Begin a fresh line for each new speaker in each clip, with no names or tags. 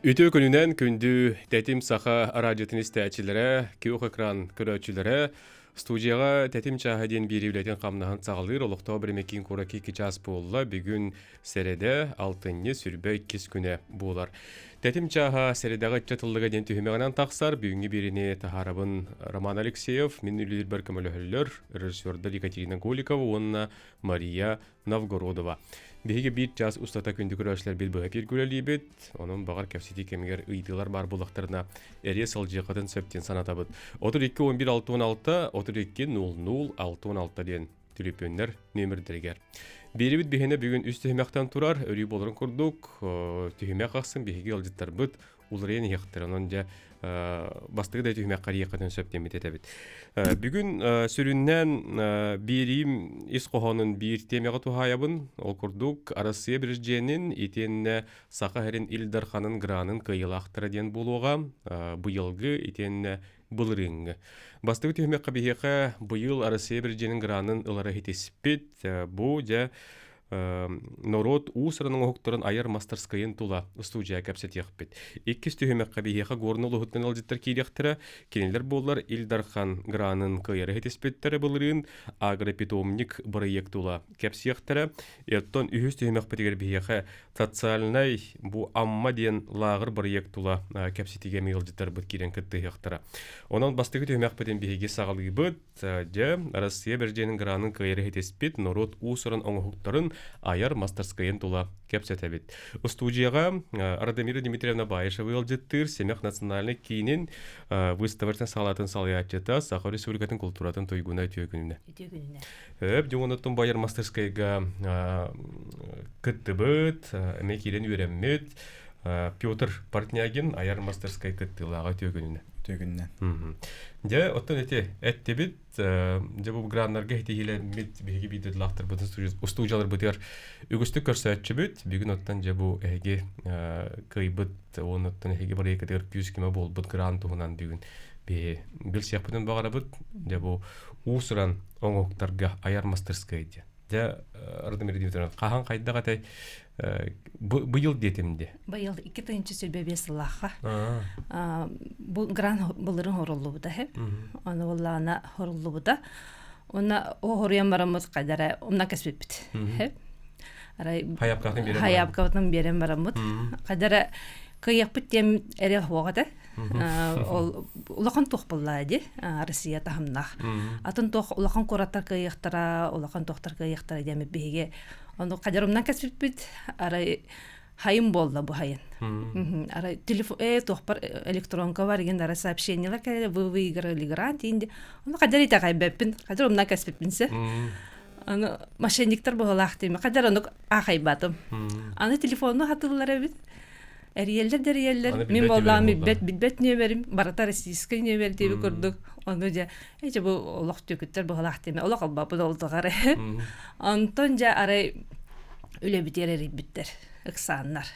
Үтүө күнүнэн күндү Тэтим Саха араадьыйатын истээччилэрэ, күөх экран көрөөччүлэрэ, студияҕа Тэтим чааһа диэн биэрии үлэтин хамнаһын саҕалыыр олохтоох бириэмэ киин куоракка икки чаас буолла. Бүгүн сэрэдэ, алтынньы, сүрбэ иккис күнэ буолар. Тэтим чааһа сэрэдэҕэ ыччат ыллыга диэн түһүмэҕинэн тахсар. Бүгүҥҥү биэриини таһаарабын Роман Алексеев, мин үлэлиирбэр көмөлөһөллөр режиссердар Екатерина Голикова уонна Мария Новгородова. Биһиги биир чаас устата күндү көрөөччүлэрбит быһа эфиргэ үлэлиибит. Онон баҕар кэпсэтии кэмигэр ыйытыылар баар буоллахтарына эрийэ сылдьыаххытын сөп диэн санатабыт. 32 11 66 32 00 66 диэн түлүпүөннэр нүөмэрдэригэр. Биэрибит биһиэнэ бүгүн үс түһүмэхтэн турар. Өрүү буоларын курдук, түһүмэх ахсын биһиги ыалдьыттарбыт уларыйан иһиэхтэрэ. Онон дьэ бастакы да түһүмэххэ эрийиэххитин сөп диэммит этэбит. Бүгүн сүрүннээн биэриим ис хоһоонун биир тиэмэҕэ туһаайабын. Ол курдук Арассыыйа Президенин итиэннэ Саха сирин Ил Дарханын гранын кыайыылаахтара диэн буолуоҕа. Быйылгы итиэннэ былырыыҥҥы. Бастакы түһүмэххэ биһиэхэ быйыл Арассыыйа Президенин гранын ылара ситиспит. Бу дьэ норуот уус-уран оҥоһуктарын айар мастарскайын тула устуудьуйа кэпсэтиэхпит. Иккис түһүмэххэ биһиэхэ Горнай улууһуттан ыалдьыттар киириэхтэрэ. Кинилэр буоллар Ил Дархан гранын кыайары ситиспиттэрэ былырыын агропитомник бырайыак тула кэпсиэхтэрэ. Оттон үһүс түһүмэхпитигэр биһиэхэ социальнай бу Амма диэн лааҕыр бырайыак тула кэпсэтиигэ эмиэ ыалдьыттарбыт киирэн кыттыһыахтара. Онон бастакы түһүмэхпитин биһиги саҕалыыбыт. Дьэ, Россия Бэрдьиэнин гранын кыайары ситиспит норуот уус-уран оҥоһуктарын айар мастарскайын тула кэпсэтэбит. Устуудьуйаҕа Радомира Дмитриевна Баишева ыалдьыттыыр Сэмэх национальнай киинин выставочнай салаатын салайааччыта, Саха Республикатын култууратын туйгуна үтүө күнүнэ.
Үтүө күнүнэ.
Өп, дьоҥонуттан байар мастерскайга кыттыбыт, эмиэ киирэн үөрэммит Петр Портнягин айар мастерскай кыттыылааҕа үтүө күнүнэ.
Үтүө күнүнэ.
Дьэ, оттон ити эттибит, дьэ бу граннарга итиһиилэммит биһиги биирдэлаахтарбытын устуудьаларбытыгар үгүстүк көрсөөччүбүт. Бүгүн оттон дьэ бу эһиги кыайбыт уонна оттон эһиги барыйыкытыгар күүс-көмө буолбут гран туһунан бүгүн биһи билсиэхпитин баҕарабыт. Дьэ бу уус-уран оҥоһуктарга айар мастерскай диэн. Дьэ, Радомир Дмитриевна, хаһан хайдах этэй быйыл диэтим дии.
Быйыл 2025 сыллаахха. Бу гран былырын хоруллубута хеп. Аны боллаана хоруллубута. Уна хоруйан бараммыт кайдара умна кэспиппит. Хеп. Арай
Хайапкатын
биэрэн бараммыт. Кайдара кыйыахпыт диэн эрэл хуоҕа Ол улахан туох буоллаа дии Россия таһымнаах. Атын туох улахан куораттар кыайыахтара, улахан туохтар кыайыахтара диэммит биһиги ону хадьарымнан кэспиппит арай хайым буолла бу хайын. Арай телефон туохпар электронка бар igen арай сообщениелар кэлэ вы выиграли грант инди. Ону хадьар итэҕэйбэппин, хадьар умнан кэспиппин се. Аны мошенниктар быһылаах диэми хадьар ону аахайбатым. Аны телефонну хатыллар эбит. Эрийэллэр да эрийэллэр. Мин буоллаҕым билбэт билбэт нүөмэрим барыта российскай нүөмэр диэби курдук. Ону дьэ эчи бу олох түөкүттэр быһылаах диэми олох албаппыт олдугар. Онтон дьэ арай үлэбитигэр эрийбиттэр ыксааннар.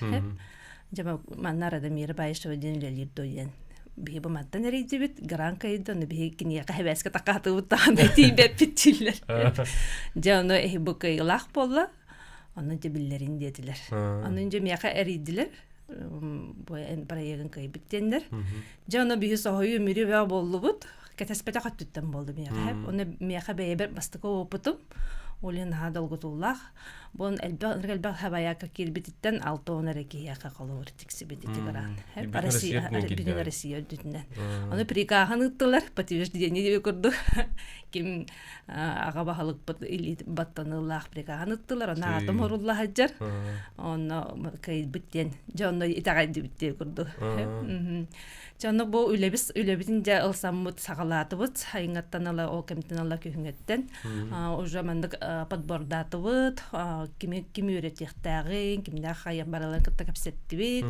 Дьэ манна Радомира Баишева диэн үлэлиир дуо диэн биһи бу мантан эрийдибит гран кайда ону биһи киниэхэ хэбээскэ такаатыбыт даҕаны тиийбэппит дииллэр. Дьэ ону эһи бу кыайыылаах буолла. Онон дьэ биллэрин диэтилэр. Онон дьэ миэхэ эрийдилэр. Бу эн проегын кыайбыт диэннэр. Дьэ ону биһи соһуйуу мүрү бөҕө буоллубут. Кэтэспэтэх өттүттэн буолду миэхэ. Ону миэхэ бэйэбэр бастакы опытым. Ол иһин наһаа долгутуулаах. Бу элбэх элбэх хабайака киирбититтэн 60 эрэ киһиэхэ холобур тиксибит ити гран. Россия бүтүн Россия үрдүтүнэн. Ону прикаһын ыыттылар, подтверждение диэби курдук. Ким аҕа баһылыкпыт илии баттаныылаах прикаһын ыттылар, ону аатым хорулла сылдьар. Онно кыайбыт диэн, дьэ онно итэҕэйдибит диэ курдук. Дьэ онно бу үлэбис үлэбитин дьэ ылсаммыт саҕалаатыбыт, сайыҥҥаттан ыла ол кэмтэн ыла күһүҥҥэттэн уже маннык подбордаатыбыт, кими ким үөрэтиэхтээҕин, кимнээх хайа барыларын кытта кэпсэттибит.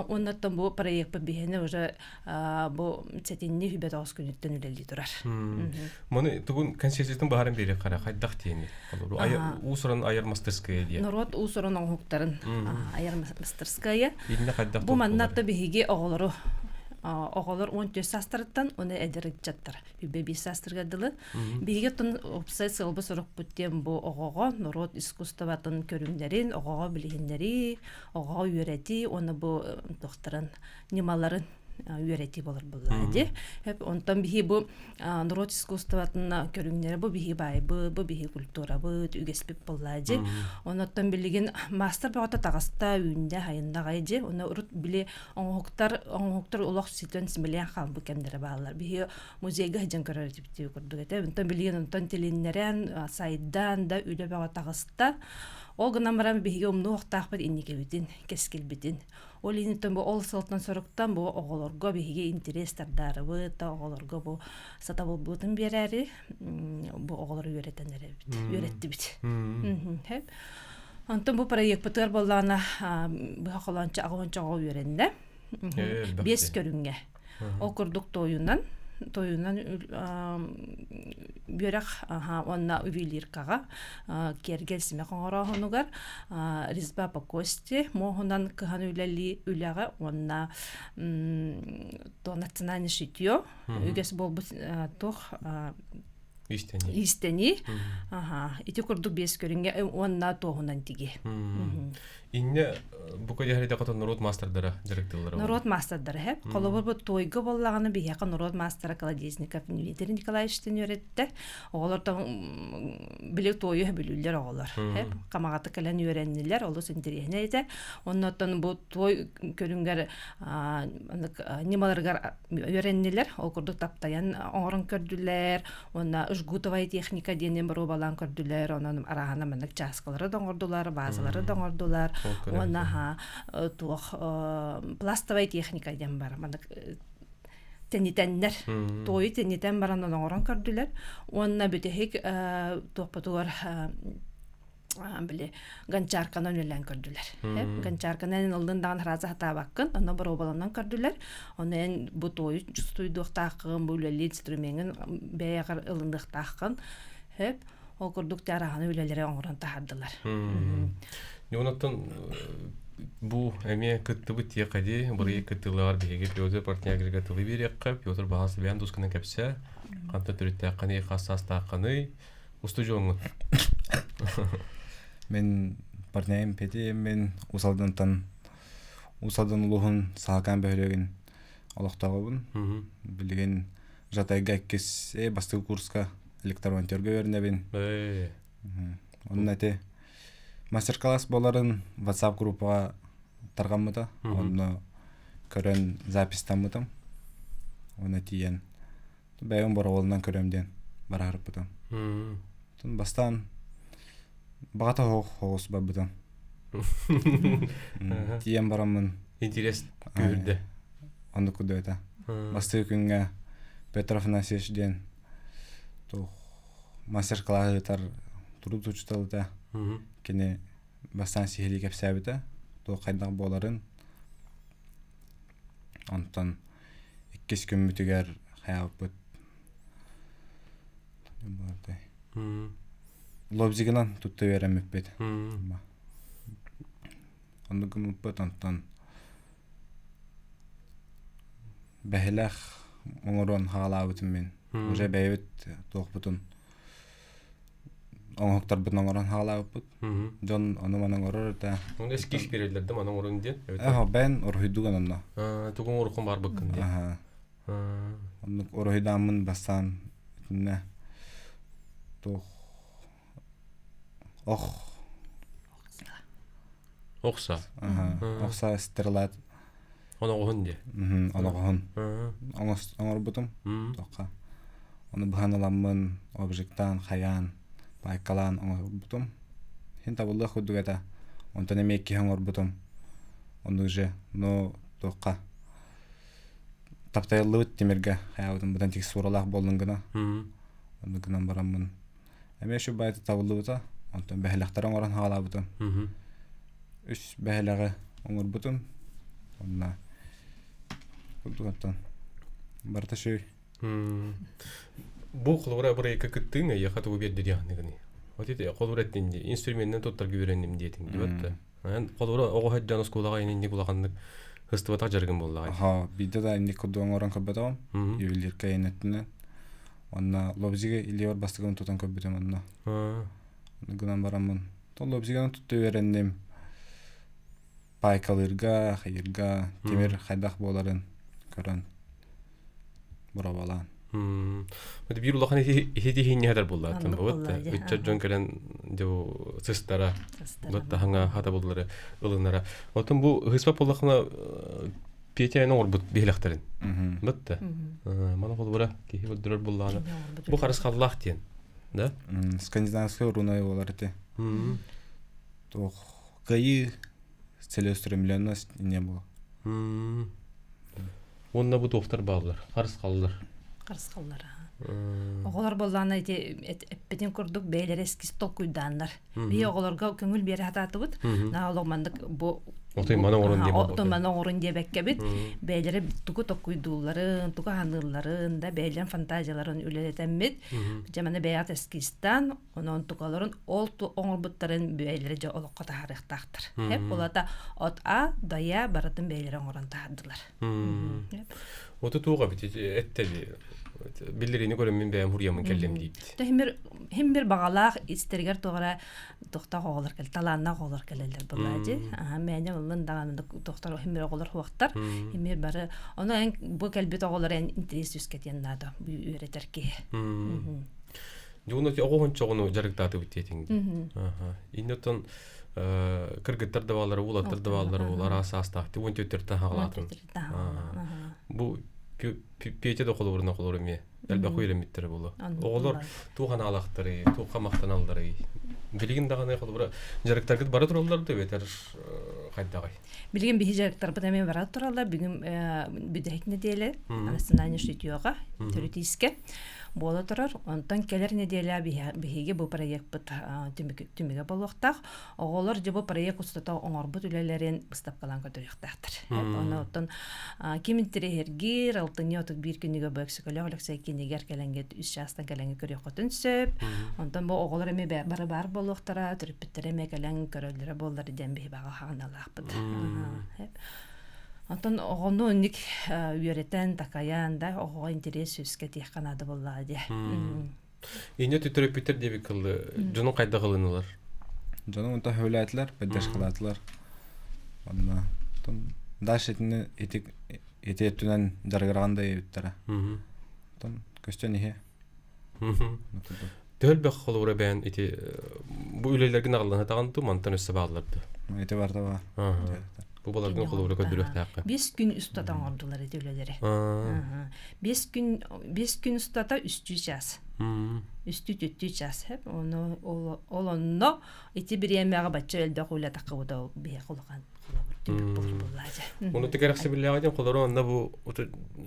Уонна бу проекпыт биһиэнэ уже бу сэтинньи хүбэ тоҕус күнүттэн үлэлии турар.
Маны тугун концепциятын баһарын биэри хара хайдах диэни? Уус-уран айар мастерская диэн.
Норуот уус-уран оҥоһуктарын айар мастерская. Бу манна биһиги оҕолору. Оҕолор 14 саастарыттан уонна эдэр ыччаттар үбэ биир саастарыгар дылы. Биһиги оттон уопсай сыалбыт сорукпут диэн бу оҕоҕо норуот искусствотын көрүҥнэрин, оҕоҕо билиһиннэрии, оҕоҕо үөрэтии уонна бу туохтарын ньымаларын үөрэтии болор буллаа ди. Онтон биһи бу норуот искусствотын көрүҥнэрэ бу биһи баайбыт, бу биһи культурабыт, үгэспит буоллаа дьи. Оннуттан билигин маастар бөҕөтө таҕыста, үүннэ, хайыннаҕай дьи. Онно урут били оҥоһуктар, оҥоһуктар олох ситэн симэлийэн хаалбыт кэмнэрэ бааллар. Биһи музейга сылдьан көрөр этибит курдук этэ. Онтон билигин онтон тилиннэрэн, сайдан да үлэ бөҕө таҕыста. Ол гынан баран биһиги умнуохтаахпыт инникибитин, кэскилбитин. Ол иһин бу ол сылтан соруктан бу оҕолорго биһиги интэриэс тардаарыбыт, оҕолорго бу сатабылбытын биэрээри бу оҕолору үөрэтэн эрэбит, үөрэттибит. Онтон бу проекпытыгар буоллаҕына быһа холоончо аҕыонча оҕо үөрэннэ. Биэс көрүҥҥэ. Ол курдук тойунан тойунан үөрэх уонна ювелиркаҕа киэргэл симэх оҥорооһунугар резьба по кости муоһунан кыһан үлэлии үлэҕэ уонна то национальное шитье үгэс буолбут туох
Иистэнии.
Иистэнии. Аха. Ити курдук биэс көрүҥҥэ уонна туоһунан тиги.
Инне бу көдьөһөрүдэ хотон норуот маастардара дьарыктыыллара.
Норуот маастардара хэп. Холобур бу туойга боллаҕына биһиэхэ норуот маастара Колодезников Дмитрий Николаевичтан үөрэттэ. Оҕолортон били туойу бүлүүллэр оҕолор. Хэп. Хамаҕаты кэлэн үөрэннилэр, олус интэриэһинэй этэ. Оннотон бу туой көрүҥгэр ньымаларыгар үөрэннилэр, ол курдук таптайан оҥорон көрдүлэр, уонна жгутовая техника диэни боруобалаан көрдүлэр, онон арааһына маннык чааскалары да оҥордулар, вазалары да оҥордулар, уонна туох пластовая техника диэн бар, маннык тэнитэннэр, туойу тэнитэн баран оҥорон көрдүлэр, уонна бүтэһик туохпутугар били гончарканан үлэлээн көрдүлэр. Гончарканан ыллын даҕан харааса сатаабаккын, онно боруобаланан көрдүлэр. Ону эн бу туойу чувствуйдуохтааххын, бу үлэлиир инструмеҥҥин бэйэҕэр ылыныахтааххын. Хөп. Ол курдук араһаны үлэлэри оҥорон таһаардылар.
Онтон бу эмиэ кыттыбыт тиэхэди, бырайыак кыттыылааҕар биһиги Петр Портнягерга тылы биэриэххэ, Петр баҕас бэйэн тускунан кэпсээ, хантан төрүттээххиний, хас саастааххыный, Устудьуоҥҥун.
Мин партнерым Петя мин Уус Алдантан Уус Алдан улууһун Саһакаан бөһүөлэгин олохтооҕобун. Билигин Жатайга иккис бастакы курска электромонтерга үөрэнэбин. Онно ити мастер-класс буоларын WhatsApp группаҕа тарҕаммыта. Онно көрөн записьтаммытым. Онно тиийэн бэйэм бороволунан көрөм диэн бараарыппытым. Бастаан баҕата хоҕус барбытым. Тиийэн бараммын.
Интерес күүрдэ.
Оннук курдук Бастакы күҥҥэ Петр Афанасьевич диэн туох мастер-класс ыытар труд учуутала кини бастаан сиһилии кэпсээбитэ туох хайдах буоларын онтон иккис күммүтүгэр хайаабыппыт лобзигынан тутта үөрэммиппит оннук гыммыппыт онтон бэһилэх оҥорон хаалаабытым мин уже бэйэбит туохпутун оҥоһуктарбытын оҥорон хаалаабыппыт. Дьон ону-маны оҥорор этэ.
Ону эскиз биэрэллэр да маны оҥорун диэн?
Эһо бэйэн уруһуйдугун онно.
Тугун оҥоруккун баарбыккын диэн.
Оннук уруһуйдааммын бастаан итиннэ туох ох
Охса.
Охса стрелат.
Оноҕоһун диэ.
Оноҕоһун. Оҥорбутум. Тоққа. Ону быһан ыламмын, обжиктаан, хайаан, пайкалаан оҥорбутум. Хин табыллыах курдук этэ. Онтон эмиэ иккиһи оҥорбутум. Оннук же, но туохха таптайыллыбыт тимиргэ хайаабытым быдан текстуралаах буоллун гына. Оннук гынан бараммын Эмиэ үчүгэй баайыта табыллыбыта, онтон бэһилэхтэри оҥорон хаалаабытым. Үс бэһилэҕи оҥорбутум. Онно курдук оттон барыта үчүгэй.
Бу холобура бырайыкка кыттыыҥ эйиэхэ тугу биэрдэ диэххиний? Вот ити холобура эттин дии, инструменынан туттарга үөрэнним диэтиҥ дии батта. Холобура оҕо сылдьан оскуолаҕа инник улаханнык Хыстыбатах жаргын буоллаҕа.
Аха, биирдэ да инник курдук оҥорон көрбөтөҕүм. Ювелирка өттүнэн. Онно лобзига илиибэр бастакыбын тутан көрбүтүм онно. Гынан бараммын. То лобзиганы тутта үөрэнним. Пайкалыырга, хайыырга, тимир хайдах буоларын көрөн боробалаан.
Биир улахан иһитиһинньэһэр буоллааттан бабыт. Ыччат дьон кэлэн дьэ сыстара, таһаҥа хатабыллары ылынара. Отон бу ыһыспат буоллахына Петя оҥорбут биһилэхтэрин. Бытта. Мана холбура киһи өлдөрөр буллаҕына. Бу харысхаллаах диэн. Да?
Скандинавскай руна буолар ити. Туох кыайыы целеустремленность не было.
Уонна бу туохтар бааллар? Харысхаллар.
Харысхаллар. Оҕолор буоллаҕына ити эппитин курдук бэйэлэрэ эскиз толкуйдааннар. Биһи оҕолорго көҥүл биэрэ сатаатыбыт. Наһаа олох маннык бу
Отуй маны оҥорун диэн
Оту маны оҥорун диэбэккэбит. Бэйэлэрэ тугу толкуйдуулларын, тугу аныылларын да бэйэлэрин фантазияларын үлэлэтэммит. Дьэ маны бэйэҕит эскизтаан, онон тугаларын ол оҥорбуттарын бэйэлэрэ дьэ олоххо таһаарыахтаахтар. Хеп улата от А до Я барытын бэйэлэрэ оҥорон таһаардылар.
Оту туох эбит эттэби биллериини көрөммүн бэйэм хуруйаммын кэллим диибит.
Химмир химмир баҕалаах истэригэр туох эрэ тохтоох оҕолор кэл талааннаах оҕолор кэлэллэр былаадьы. Аха мээнэ ыллын даҕаны тохтор химмир оҕолор хуохтар. Химмир бары ону эн бу кэлбит оҕолор эн интэриэс үскэтиэн наада үөрэтэр киһи.
Дьуну оҕо хончоҕуну дьарыктаатыбыт диэтиҥ дии. Иннотон кыргыттар да бааллара, уолаттар да бааллара, ол араас саастаах 14-тэн хаҕалаатын. Бу Петя да холобурuna холор эмиэ элбэх үөрэммиттэрэ буолуо. Оҕолор туох анаалахтарый, туохха махтаналларый? Билигин даҕаны холобура дьарыктаргыт бара тураллар да эбэтэр хайдаҕый?
Билигин биһи дьарыктарбыт эмиэ бара тураллар. Бүгүн бүтэһик нэдиэлэ национальный шитьёга төрүт иискэ буола турар. Онтон кэлэр нэдиэлэ биһиги бу проекпыт түмүгэ буолуохтаах. Оҕолор дьэ бу проект устата оҥорбут үлэлэрин быыстапкалаан көрдөрүөхтээхтэр. Онон оттон ким интэриэһиргиир, алтынньы 31 күнүгэр бу Өксөкөлөөх Өлөксөй кинигэр кэлэҥҥит үс чаастан кэлэҥҥэ көрүөххүтүн сөп. Онтон бу оҕолор эмиэ бары баар буолуохтара, төрөппүттэрэ эмиэ кэлэн көрөллөрө буоллар диэн биһи баҕа хаҕыналаахпыт. Онтон оҕону инник үөрэтэн, такайан да оҕоҕо интэриэс үөскэтиэххэ наада буоллаҕа дии.
Инньэ төрөппүттэр диэбит кыллы дьонун хайдах ылынылар?
Дьонум онто хөүлээтилэр, поддержкалаатылар. Онно дальше итини ити ити өттүнэн дьарыгыраған да эбиттэрэ. Оттон көстөн иһэ.
Төһөлбөх холобура бэйэн ити бу үлэлэргин аҕаллаһатаҕын ту мантан өссө баалларды.
Ити барда бар.
Бу баларгын холобура көрдөрүөхтээххэ.
5 күн устата оҥордулар ити үлэлэри. 5 күн 5 күн устата үстүү час. Үстүү түттүү час. Ону ол онно ити бириэмэҕэ бачча элбэх үлэ таххыбыта биһиэхэ улахан холобур түмүк буолар буоллаача.
Ону тикэрэх диэн холору онно бу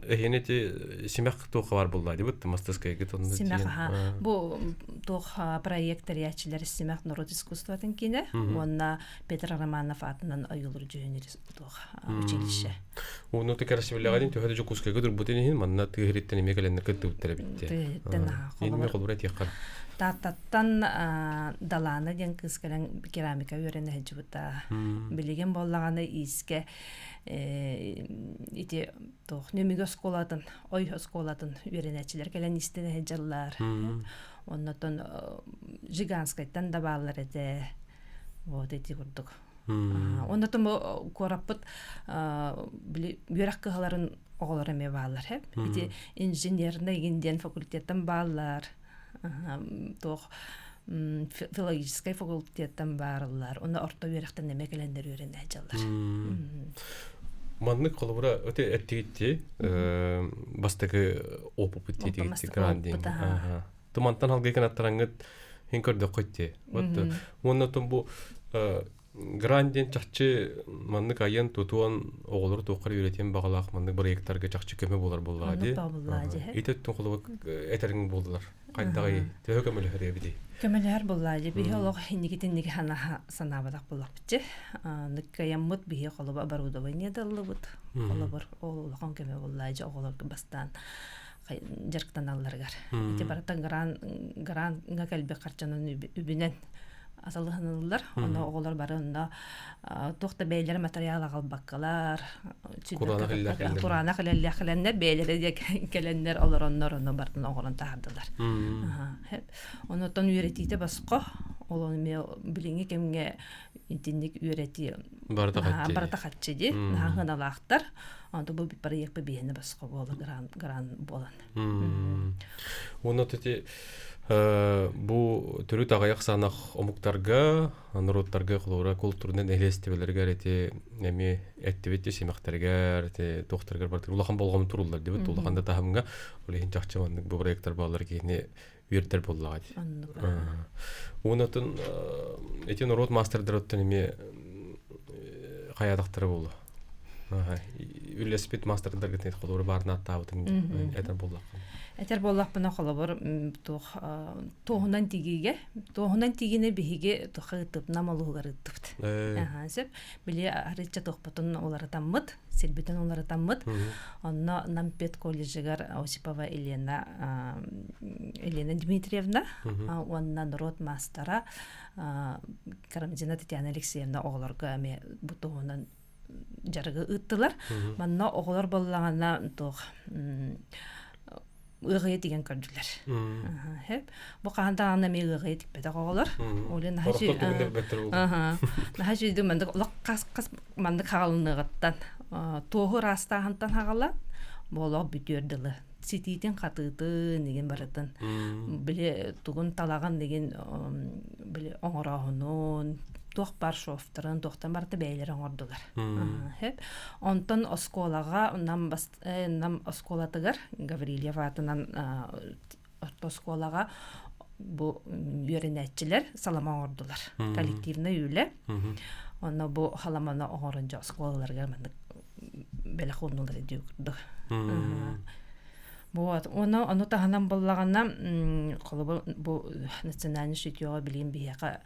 эһиэн ити симэх туохха бар булла дибит мастаскайгыт онно
Симэх аха бу туох проект тэрийээччилэр Симэх норуот искусствотын киинэ уонна Петр Романов аатынан ойуулур дьүһүнүр туох училище.
Уну тикэрэх төһө да Дьокуускайга турбутун иһин манна тыаһыриттэн эмиэ кэлэннэр кыттыбыттар эбит.
Тыаһыттан
Инме холобура этиэххэ.
Тааттаттан Далаана диэн кыыс кэлэн керамика үөрэнэ сылдьыбыта. Билигин буоллаҕына иискэ ити туох Нөмүгү оскуолатын, Ой оскуолатын үөрэнээччилэр кэлэн истэн сылдьаллар. Оннотон Жиганскайтан да бааллар этэ. Вот эти курдук. Оннотон бу куораппыт били үөрэх кыһаларын оҕолоро эмиэ бааллар. Ити инженерный диэн факультеттан бааллар. Туох филологическай факультеттан баарыллар. Онно орто үөрэхтэн эмиэ кэлэннэр үөрэнэ сылдьаллар.
Маннык холобура өтө эттигитти бастакы опыт диэтигитти грандинг. Тумантан халгыйкын аттараңгыт хин көрдөххөттү. Вот уонна тум бу грандин чахчы маннык айан тутуон оҕолору туоххар үөрэтиэн баҕалаах маннык проекттарга чахчы көмө буолар буоллаҕа дии. Ити өттүн холобур этэриҥ буоллар. Хайдаҕый төһө көмөлөһөр эбитий?
Көмөлөһөр буоллаа дии. Биһи олох инникитинники санаабатах буоллахпытчы. Ныккайаммыт биһи холобур оборудование да ыллыбыт. Холобур ол улахан көмө буоллаа дии оҕолорго бастаан дьарыктаналларыгар. Ити барыта гран гранга кэлбит харчанан үбүнэн. Атылыһыныллар. Онно оҕолор бары онно туох да бэйэлэрэ материал аҕалбаккалар, кураанах илэллээх кэлэннэр, бэйэлэрэ кэлэннэр олороннор онно барытын оҥорон таһаардылар. Онотон үөрэтиитэ босхо, ол эмиэ билиҥҥи кэмҥэ итинник үөрэтии барыта хаччы дии, наһаа сыаналаахтар. Онто бу проект биһиэнэ босхо буола гран гран буолан.
Уонна ити бу төрүт аҕыйах саанах омуктарга, норуоттарга холобура култуурунай нэһилиэстибэлэригэр ити эми эттибит симэхтэригэр, ити туохтарыгар барытыгар улахан болҕомто туруллар дибит, улахан да таһымҥа. Ол иһин чахчы маннык бу проекттар бааллар киһини үөрдэр буоллаҕа дии. Уонна оттон ити норуот маастардарыттан эмиэ хайаатахтара буолуо. Үллэспит маастардаргытын холобур баарына аттаабытын этэр буоллаххын.
Этэр буоллахпына холобур туох туоһунан тигиигэ туоһунан тигини биһиги туха ыттыбыт нам олуһугар ыттыбыт. Сөп. Били арычча туохпутун уларытаммыт, сирбитин уларытаммыт. Онно Нам педколледжыгар Осипова Елена Елена Дмитриевна уонна норуот маастара Карамзина Татьяна Алексеевна оҕолорго эмиэ бу туһунан дьарыгы ыыттылар. Манна оҕолор боллаҕына туох ыаҕыйа тигэн көрдүлэр. Бу хаһан даҕаны эмиэ ыаҕыйа тикпэтэх оҕолор. Оля наһаа үчүгэй маннык олох хас хас маннык хаҕалыныаҕыттан туоһу ыраастааһынтан хаҕалан бу олох бүтүөр дылы ситиитин хатыытын игин барытын били тугун талаҕын игин били оҥорооһунун туох баар шовтарын туохтан барыта бэйэлэрэ оҥордулар. Онтон оскуолаҕа нам Нам оскуолатыгар Гаврильев аатынан орто оскуолаҕа бу үөрэнээччилэр салама оҥордулар. Коллективнай үлэ. Онно бу халаманы оҥорон дьэ оскуолаларыгар маннык бэлэх ууннулар дии курдук. Вот. Ону, ону таһынан буллаҕына, холобур, бу национальный шитьёҕа билигин биһиэхэ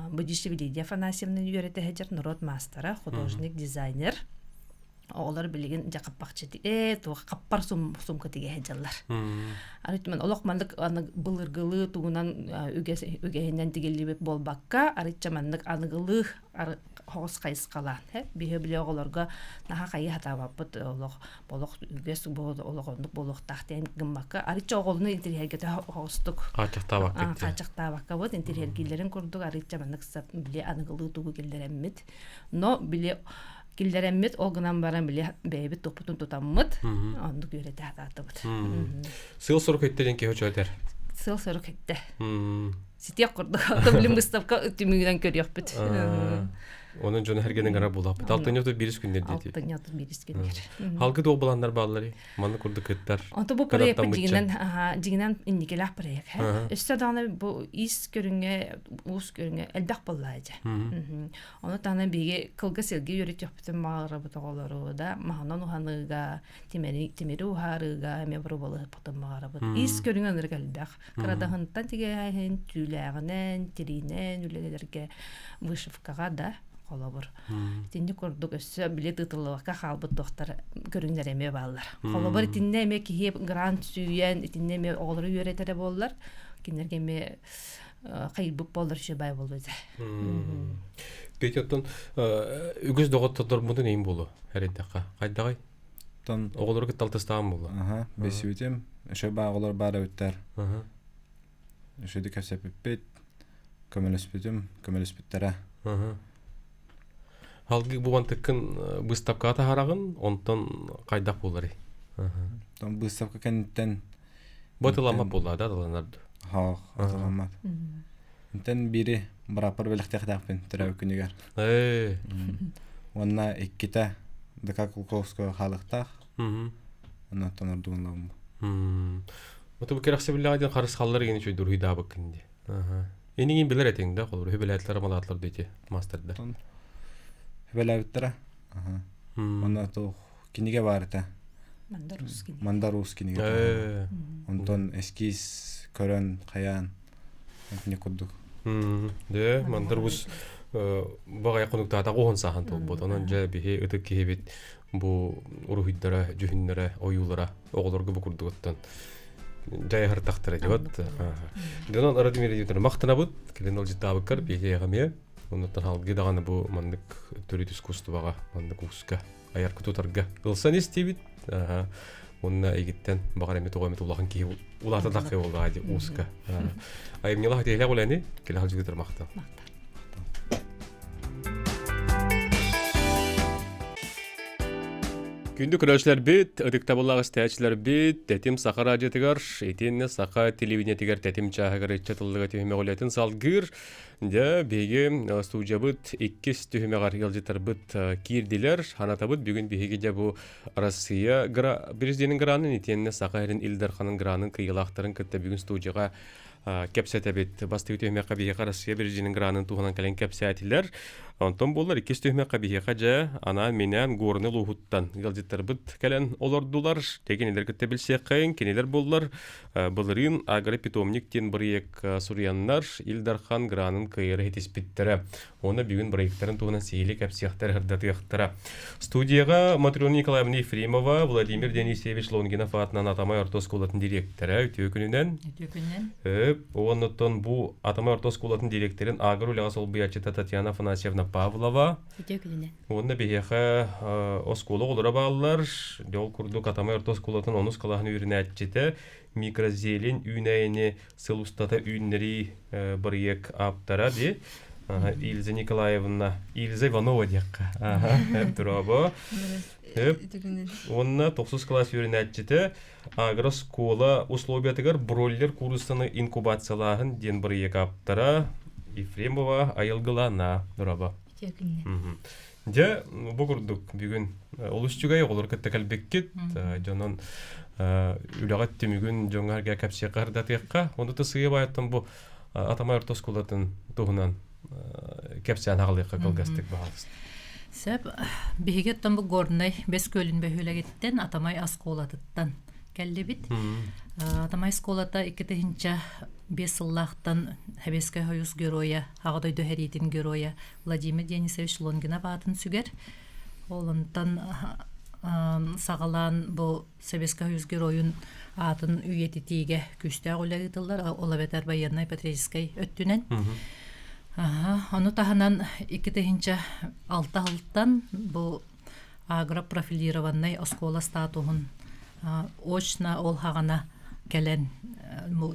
Будищева Лидия Афанасьевна үөрэтэ сылдьар норуот маастара, художник, дизайнер. Оҕолор билигин дьэ хаппахчы ээ туох хаппар сумка тигэ сылдьаллар. Арыт мен олох маннык былыргылыы тугунан үгэс үгэһинэн тигиллибит буолбакка арычча маннык аныгылыы хоҕус хайысхалаан биһи били оҕолорго наһаа хайыы сатаабаппыт олох олох үгэс олох оннук буолуохтаах диэн гыммакка арычча оҕолуну интириэһэргэтэ хоҕустук
хааччахтаабакка
хааччахтаабаккабыт интириэһэргииллэрин курдук арычча маннык били аныгылыы тугу киллэрэммит но били киллэрэммит ол гынан баран били бэйэбит туппутун тутаммыт оннук үөрэтэ сатаатыбыт.
Сыл сорук этте диэн киһи өтөр.
Сыл сорук этте. Ситиэх курдук. Ото билим выставка түмүгүнэн көрүөхпүт.
Онон дьоно эргенин гара булаппыт. Алтынньы бирис күннер дети.
Алтынньы бирис күннер.
Халгы дуо буланнар бааллары. Манны курдук кыттар.
Онто бу проект дьигинэн дьигинэн инникилээх проект. Өссө даҕаны бу ис көрүҥэ, уус көрүҥэ элбэх буолла дьэ. Ону таһынан биһиги кылгас сиргэ үөрэтиэхпитин баҕарабыт оҕолору да маһынан уһаныыга, тимири, тимири уһаарыыга эмиэ боруобалаһыахпытын баҕарабыт. Ис көрүҥэ ынырык элбэх. Кырадаһынтан тигээһин, түүлээҕинэн, тириинэн үлэлэргэ вышивкаҕа да холобур. Итинник курдук өссө били тыытыллыбакка хаалбыт туохтар көрүҥнэр эмиэ бааллар. Холобур итиннэ эмиэ киһи грант сүүйэн, итиннэ эмиэ оҕолору үөрэтэрэ буоллар, кинилэргэ эмиэ хайырбыт буоллар үчүгэй буолуо этэ.
Петя оттон үгүс доҕоттордорбутун иин буолуо эрийдэххэ. Хайдаҕый?
Оттон
оҕолору кытта алтыстаан буолла.
Аха, билсибитим. Өшө баа оҕолор баар эбиттэр. Өшөдү кэпсэппиппит, көмөлөспүтүм, көмөлөспүттэрэ.
Халгы бу бантыккын быыстапкаҕа таһараҕын, онтон хайдах буоларый?
Оттон быыстапка кэнниттэн
Бу тыламмат буолла да тыланар
Хоох, атыламмат. Интэн биири бырааппар бэлэхтиэхтээхпин төрөөбүт күнүгэр.
Ээ.
Уонна иккитэ ДК Кулаковского хаалыктаах. Онно оттон ордугун лабым.
Ото бу кэрэхсэбиллээх диэн харысхаллар игини чуй дуруйдаабыккын ди. Энигин билэр этиҥ да холобур хүбэлээтлэр малатлар дити мастерда.
Хүбэлээбиттэрэ. Онно туох кинигэ баар этэ.
Мандар Уус кинигэ.
Мандар Уус кинигэ. Онтон эскиз көрөн, хайаан итини курдук.
Дэ, Мандар Уус баҕайы хонуктаатах уһун сааһын туолбут. Онон дьэ биһи ытык киһибит бу уруһуйдара, дьүһүннэрэ, ойуулара оҕолорго бу курдугуттан Дьайыһар тахтара дьыбат. Дьонон Радимир Юрьевич махтанабыт, кэлин олдьуттаабыккар биһиэхэмиэ. Оннуттан халгы даҕаны бу маннык төрүт искусствоҕа, маннык ууска айар кутутарга ылсан истибит. Уонна эйгиттэн баҕар эми тоҕо эмит улахан киһи улаата таххы буоллаҕа дии ууска. Айымньылаах тиһилээх үлэни кэлэ халдьыгытыр махтал. Күндү көрөөччүлэрбит, ытыктабыллаах истээччилэрбит, Тэтим Саха радиотыгар, итиэннэ Саха телевидениетигэр Тэтим чааһыгар ыччат ыллыга түһүмэҕ үлэтин салгыыр. Дьэ, биһиги студиябыт иккис түһүмэҕэр ыалдьыттарбыт киирдилэр. Ханатабыт бүгүн биһиги дьэ бу Россия президенин гранын итиэннэ Саха сирин Ил Дарханын гранын кыайыылаахтарын кытта бүгүн студияҕа кэпсэтэбит. Бастакы түһүмэххэ биһиэхэ Россия президенин гранын туһунан кэлэн кэпсээтилэр. Онтон буоллар иккис түһүмэххэ биһиэхэ дьэ анаан-минээн Горный улууһуттан ыалдьыттарбыт кэлэн олордулар. Те кинилэр кытта билсиэххэйин. Кинилэр буоллар былырыын агропитомник диэн бырайыак суруйаннар Ил Дархан гранын кыайары ситиспиттэрэ. Уонна бүгүн бырайыактарын туһунан сиһилии кэпсиэхтэрэ, сырдатыахтара. Студияҕа Матрена Николаевна Ефремова, Владимир Денисевич Лонгинов аатынан Атамай орто оскуолатын дириэктэрэ үтүө күнүнэн.
Үтүө күнүнэн.
Уоннуттан бу Атамай орто оскуолатын дириэктэрин агро үлэҕэ солбуйааччыта Татьяна Афанасьевна Павлова.
Үтүө күнүнэн.
Уонна биһиэхэ оскуола оҕолоро бааллар. Дьол курдук Атамай орто оскуолатын онус кылааһын үөрэнээччитэ микрозелень үүнээйини сыл устата үүннэрии бырайыак ааптара дии. Ильза Николаевна, Ильза Иванова диэххэ. Дорообо. Уонна тохсус кылаас үөрэнээччитэ агроскуола условиятыгар бройлер кууруссаны инкубациялааһын диэн бырайыак ааптара Ефремова Айылгылана. Дорообо. Дьэ, бу курдук бүгүн олус үчүгэй оҕолор кытта кэлбиккит. Дьонон үлэҕит түмүгүн дьоҥҥо кэпсиэххэ ырдатыахха. Онно да сыыйа баайыттан бу Атамай орто оскуолатын туһунан кэпсээн аҕалыахха кылгастык баҕалыста.
Сөп. Биһиги оттон бу Горнай Бэс Күөлүн бөһүөлэгиттэн Атамай оскуолатыттан кэллибит. Атамай оскуолата 2005 сыллаахтан Сэбиэскэй Союз геройа, Аҕа дойду сэриитин геройа Владимир Денисович Лонгинов аатын сүгэр. Ол онтон саҕалаан бу Советскай Союз геройун аатын үйэтитиигэ күүстээх үлэ ыытыллар, ол эбэтэр байыаннай патриотическай өттүнэн. Ону таһынан 2006 сылтан бу агропрофилированнай оскуола статуһун очно ол хаҕана кэлэн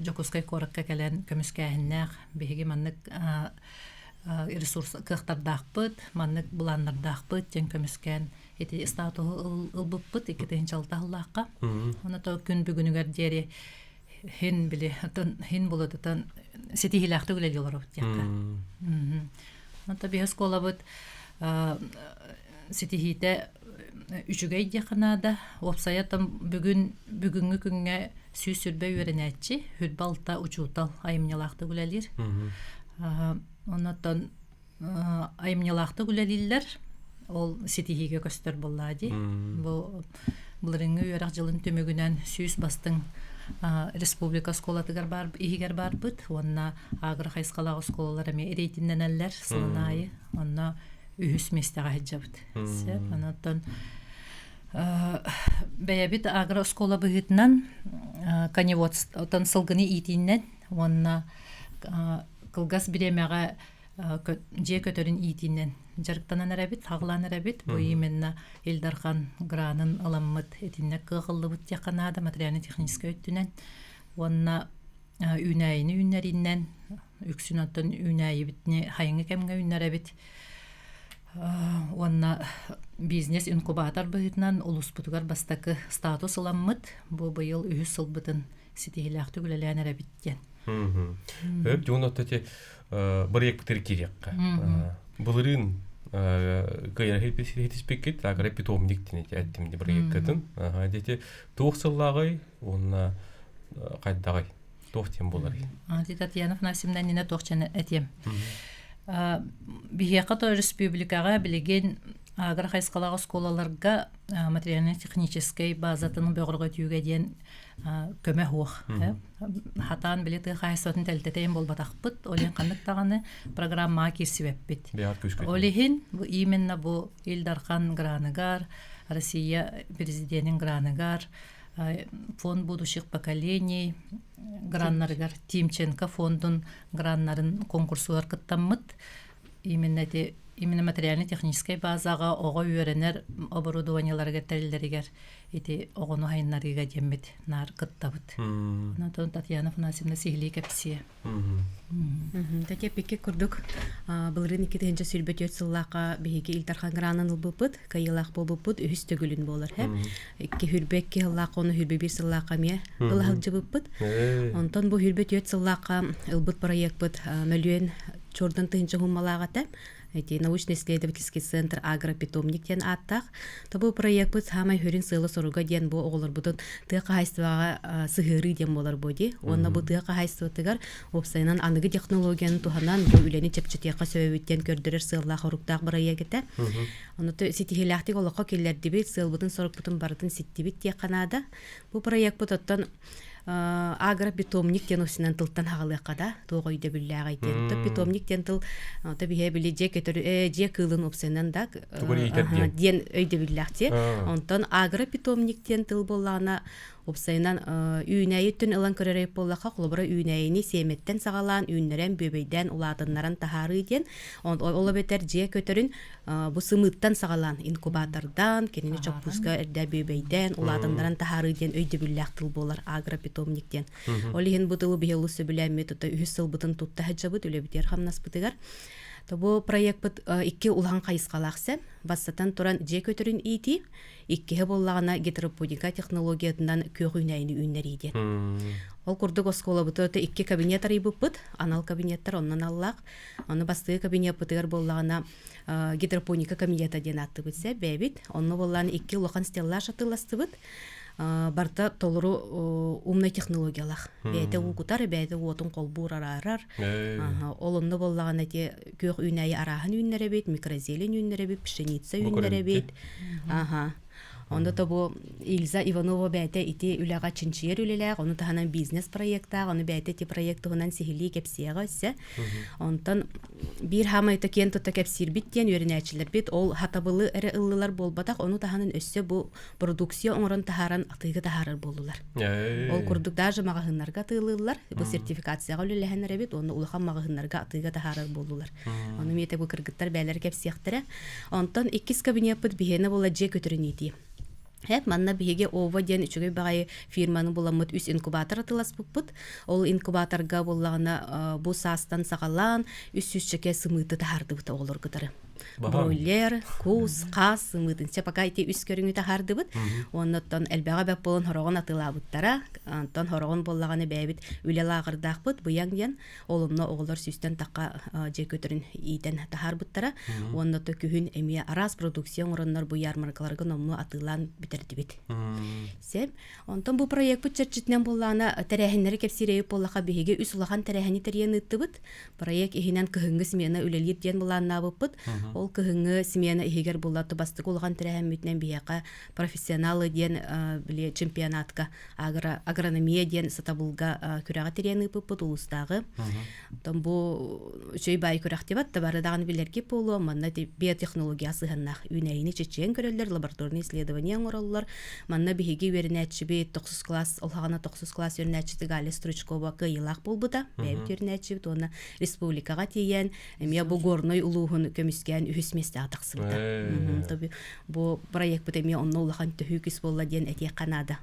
Дьокуускай куоракка кэлэн көмүскээһиннээх биһиги маннык ресурс кыахтардаахпыт, маннык былааннардаахпыт диэн көмүскээн ити статуһу ылбыппыт 2006 сыллаахха. Оны то күн бүгүнүгэр диэри хин били хин булатытан ситиһилээхтик үлэлии олоробут диэххэ. Онто биһи оскуолабыт ситиһиитэ үчүгэй диэххэ наада. Уопсайа там бүгүн бүгүҥҥү күҥҥэ 120 үөрэнээччи, 26 учуутал айымньылаахтык үлэлиир. Оннуттан айымньылаахтык үлэлииллэр. Ол ситиһиигэ көстөр буоллаа дии. Бу былырыыҥҥы үөрэх дьылын түмүгүнэн 100 бастыҥ республика оскуолатыгар баар иһигэр баарбыт уонна агро хайысхалаах оскуолалар эмиэ рейтиннэнэллэр сылын аайы. Онно үһүс миэстэҕэ сылдьабыт. Сөп. Онон бэйэбит агро оскуола быһыытынан коневодствотан сылгыны иитииннэн уонна кылгас бириэмэҕэ дьиэ көтөрүн иитиинэн дьарыктанан эрэбит, хаҕылаан эрэбит. Бу именно Ил Дархан гранын ыламмыт итиннэ кыах ыллыбыт диэххэ наада материально-техническэй өттүнэн уонна үүнээйини үүннэрииннэн үксүн оттон үүнээйибитини хайыҥҥы кэмҥэ үүннэрэбит уонна бизнес инкубатор быһыытынан улууспутугар бастакы статус ыламмыт бу быйыл үһүс сылбытын ситиһиилээхтик үлэлээн эрэбит диэн.
Өп дьон отто те бырайыакпытыгар киириэххэ. Былырыын кыайар хитиспиккит, агара питомник диэн эттим бырайыаккытын. Дети туох сыллааҕый уонна хайдаҕый? Туох диэн буоларый?
Татьяна Афанасьевна иннинэ туох диэн этиэм. Биһиэхэ то республикаҕа билигин агро хайысхалаах оскуолаларга материально-техническэй базатын бөҕөргөтүүгэ диэн көмө суох. Хатаан били тыа хаһайыстыбатын тэлтэтэйин буолбатахпыт, ол иһин ханнык даҕаны программаҕа киирсибэппит. Ол иһин бу именно бу Ил Дархан граныгар, Россия президенин граныгар, Фонд будущих поколений граннарыгар Тимченко фондун граннарын конкурсугар кыттаммыт. Именно эти именно материально-техническэй базаҕа оҕо үөрэнэр оборудованиеларыгар тэриллэригэр ити оҕону хайыннарыыга диэммит наар кыттабыт. Онон Татьяна Афанасьевна сиһилии кэпсиэ.
Татья Пикки курдук былырыын 2024 сыллаахха биһиги Ил Дархан гранын ылбыппыт, кыайыылаах буолбуппут үһүс төгүлүн буолар һэ. Икки хүрбэ икки сыллаахха уонна хүрбэ биир сыллаахха эмиэ ыла сылдьыбыппыт. Онтон бу хүрбэ түөрт сыллаахха ылбыт проекпыт мөлүйүөн чордан тыһыынча суммалаах этэ. Эти научно-исследовательский центр агропитомник диэн ааттаах. Тобу проекпыт саамай сүрүн сыала-соруга диэн бу оҕолорбутун тыа хаһаайыстыбаҕа сыһыарыы диэн буолар буо дии. Уонна бу тыа хаһаайыстыбатыгар уопсайынан аныгы технологияны туһанан бу үлэни чэпчэтиэххэ сөбүт диэн көрдөрөр сыаллаах-соруктаах бырайыак этэ. Ону ситиһиилээхтик олоххо киллэрдибит, сыалбытын-сорукпутун барытын ситтибит диэххэ наада. Бу проекпыт оттон агропитомник диэн усунан тылтан хаҕалыахха да туох өйдөбүллээҕий диэн. То питомник диэн тыл то биһэ били дьиэ көтөр дьиэ кыылын упсайынан да диэн өйдөбүллээх дьиэ. Онтон агропитомник диэн тыл буоллаҕына Уопсайынан, үүнээйи өттүн ылан көрөр буоллахха, холобура үүнээйини сиэмэттэн саҕалаан үүннэрэн, бүөбэйдээн, улаатыннаран таһаарыы диэн, ол эбэтэр дьиэ көтөрүн бу сымыыттан саҕалаан инкубатордаан, кинини чоппууска эрдэ бүөбэйдээн, улаатыннаран таһаарыы диэн өйдөбүллээх тыл буолар агропитомник диэн. Ол иһин бу тылы биһи олус сөбүлээммит, тута үһүс сылбытын тутта сылдьабыт үлэбитигэр хамнаспытыгар. Бу проекпыт икки улахан хайысхалаах сэм. Бастатан туран дьиэ көтөрүн иитии, Иккиһэ буоллаҕына гидропоника технологиятынан күөх үүнээйини үүннэрии диэн. Ол курдук оскуолабытыгар икки кабинет арыйбыппыт, анал кабинеттар оннун аллаах. Ону бастакы кабинеппытыгар буоллаҕына гидропоника кабинета диэн ааттыыбыт сэ бэйэбит. Онно буоллаҕына икки улахан стеллаж атыыластыбыт. Барыта толору умнай технологиялаах. Бэйэтэ уу кутар, бэйэтэ уотун холбуур араарар. Ол онно буоллаҕына ити күөх үүнээйи арааһын үүннэрэбит, микрозелень үүннэрэбит, пшеница үүннэрэбит. Аха. Онно то бу Ильза Иванова бэйэтэ ити үлэҕэ чинчийэр үлэлээх, ону таһынан бизнес проектаах, ону бэйэтэ ити проект туһунан сиһилии кэпсиэҕэ өссө. Онтон биир хаамай киэн тута кэпсиирбит диэн үөрэнээччилэрбит ол хатабылы эрэ ыллылар буолбатах, ону таһынан өссө бу продукция оҥорон таһааран атыыга таһаарар буоллулар. Ол курдук даже маҕаһыыннарга атыылыыллар, бу сертификацияҕа үлэлэһэн эрэбит уонна улахан маҕаһыыннарга атыыга таһаарар буоллулар. Ону миэтэ бу кыргыттар бээлэр кэпсиэхтэрэ. Онтон иккис кабинеппыт биһиэнэ буола дьиэ көтөрүн иитии. Эт манна биһиги ОВО диэн үчүгэй баҕайы фирманы буламмыт үс инкубатор атыыласпыппыт. Ол инкубаторга буоллаҕына бу саастан саҕалаан үс сүүсчэкэ сымыыты таһаардыбыт оҕолоргутары. Бройлер, кус, хаас сымыытын чэ пока ити үс көрүҥү таһаардыбыт. Оннуттан элбэҕэ бэп буолан хороҕун атыылаабыттара. Онтон хороҕун буоллаҕына бэйэбит үлэ лааҕырдаахпыт быйаҥ диэн Ол онно оҕолор сүүстэн тахха дьиэ көтөрүн иитэн таһаарбыттара. Уонна то күһүн эмиэ араас продукция оҥороннор бу ярмаркаларга номнуо атыылаан бүтэрдибит. Сеп. Онтон бу проекпыт чэрчитинэн буоллаҕына тэрээһиннэри кэпсиир эбит буоллахха биһиги үс улахан тэрээһини тэрийэн ыыттыбыт. Проект иһинэн кыһыҥҥы смена үлэлиир диэн былааннаабыппыт. Ол кыһыҥҥы смена иһигэр буолла бастакы улахан тэрээһиммитинэн биһиэхэ профессионалы диэн били чемпионатка агрономия диэн сатабылга күрэҕи тириэн ыыппыппыт улуустааҕы. Оттон бу үчүгэй баай күрэхтибат да бары даҕаны билэргит буолуо манна биотехнология сыһыаннаах үүнээйини чечен көрөллөр, лабораторный исследование оҥороллор. Манна биһиги үөрэнээччибит тохсус класс олхаҕана тохсус класс үөрэнээччити Галя Стручкова кыайыылаах буолбута. Бэйэбит үөрэнээччибит уонна республикаҕа тиийэн эмиэ бу Горнай улууһун көмүскээн үһүс миэстэҕэ тахсыбыта. Бу проекпыт эмиэ онно улахан төһүү күс буолла диэн этиэххэ наада.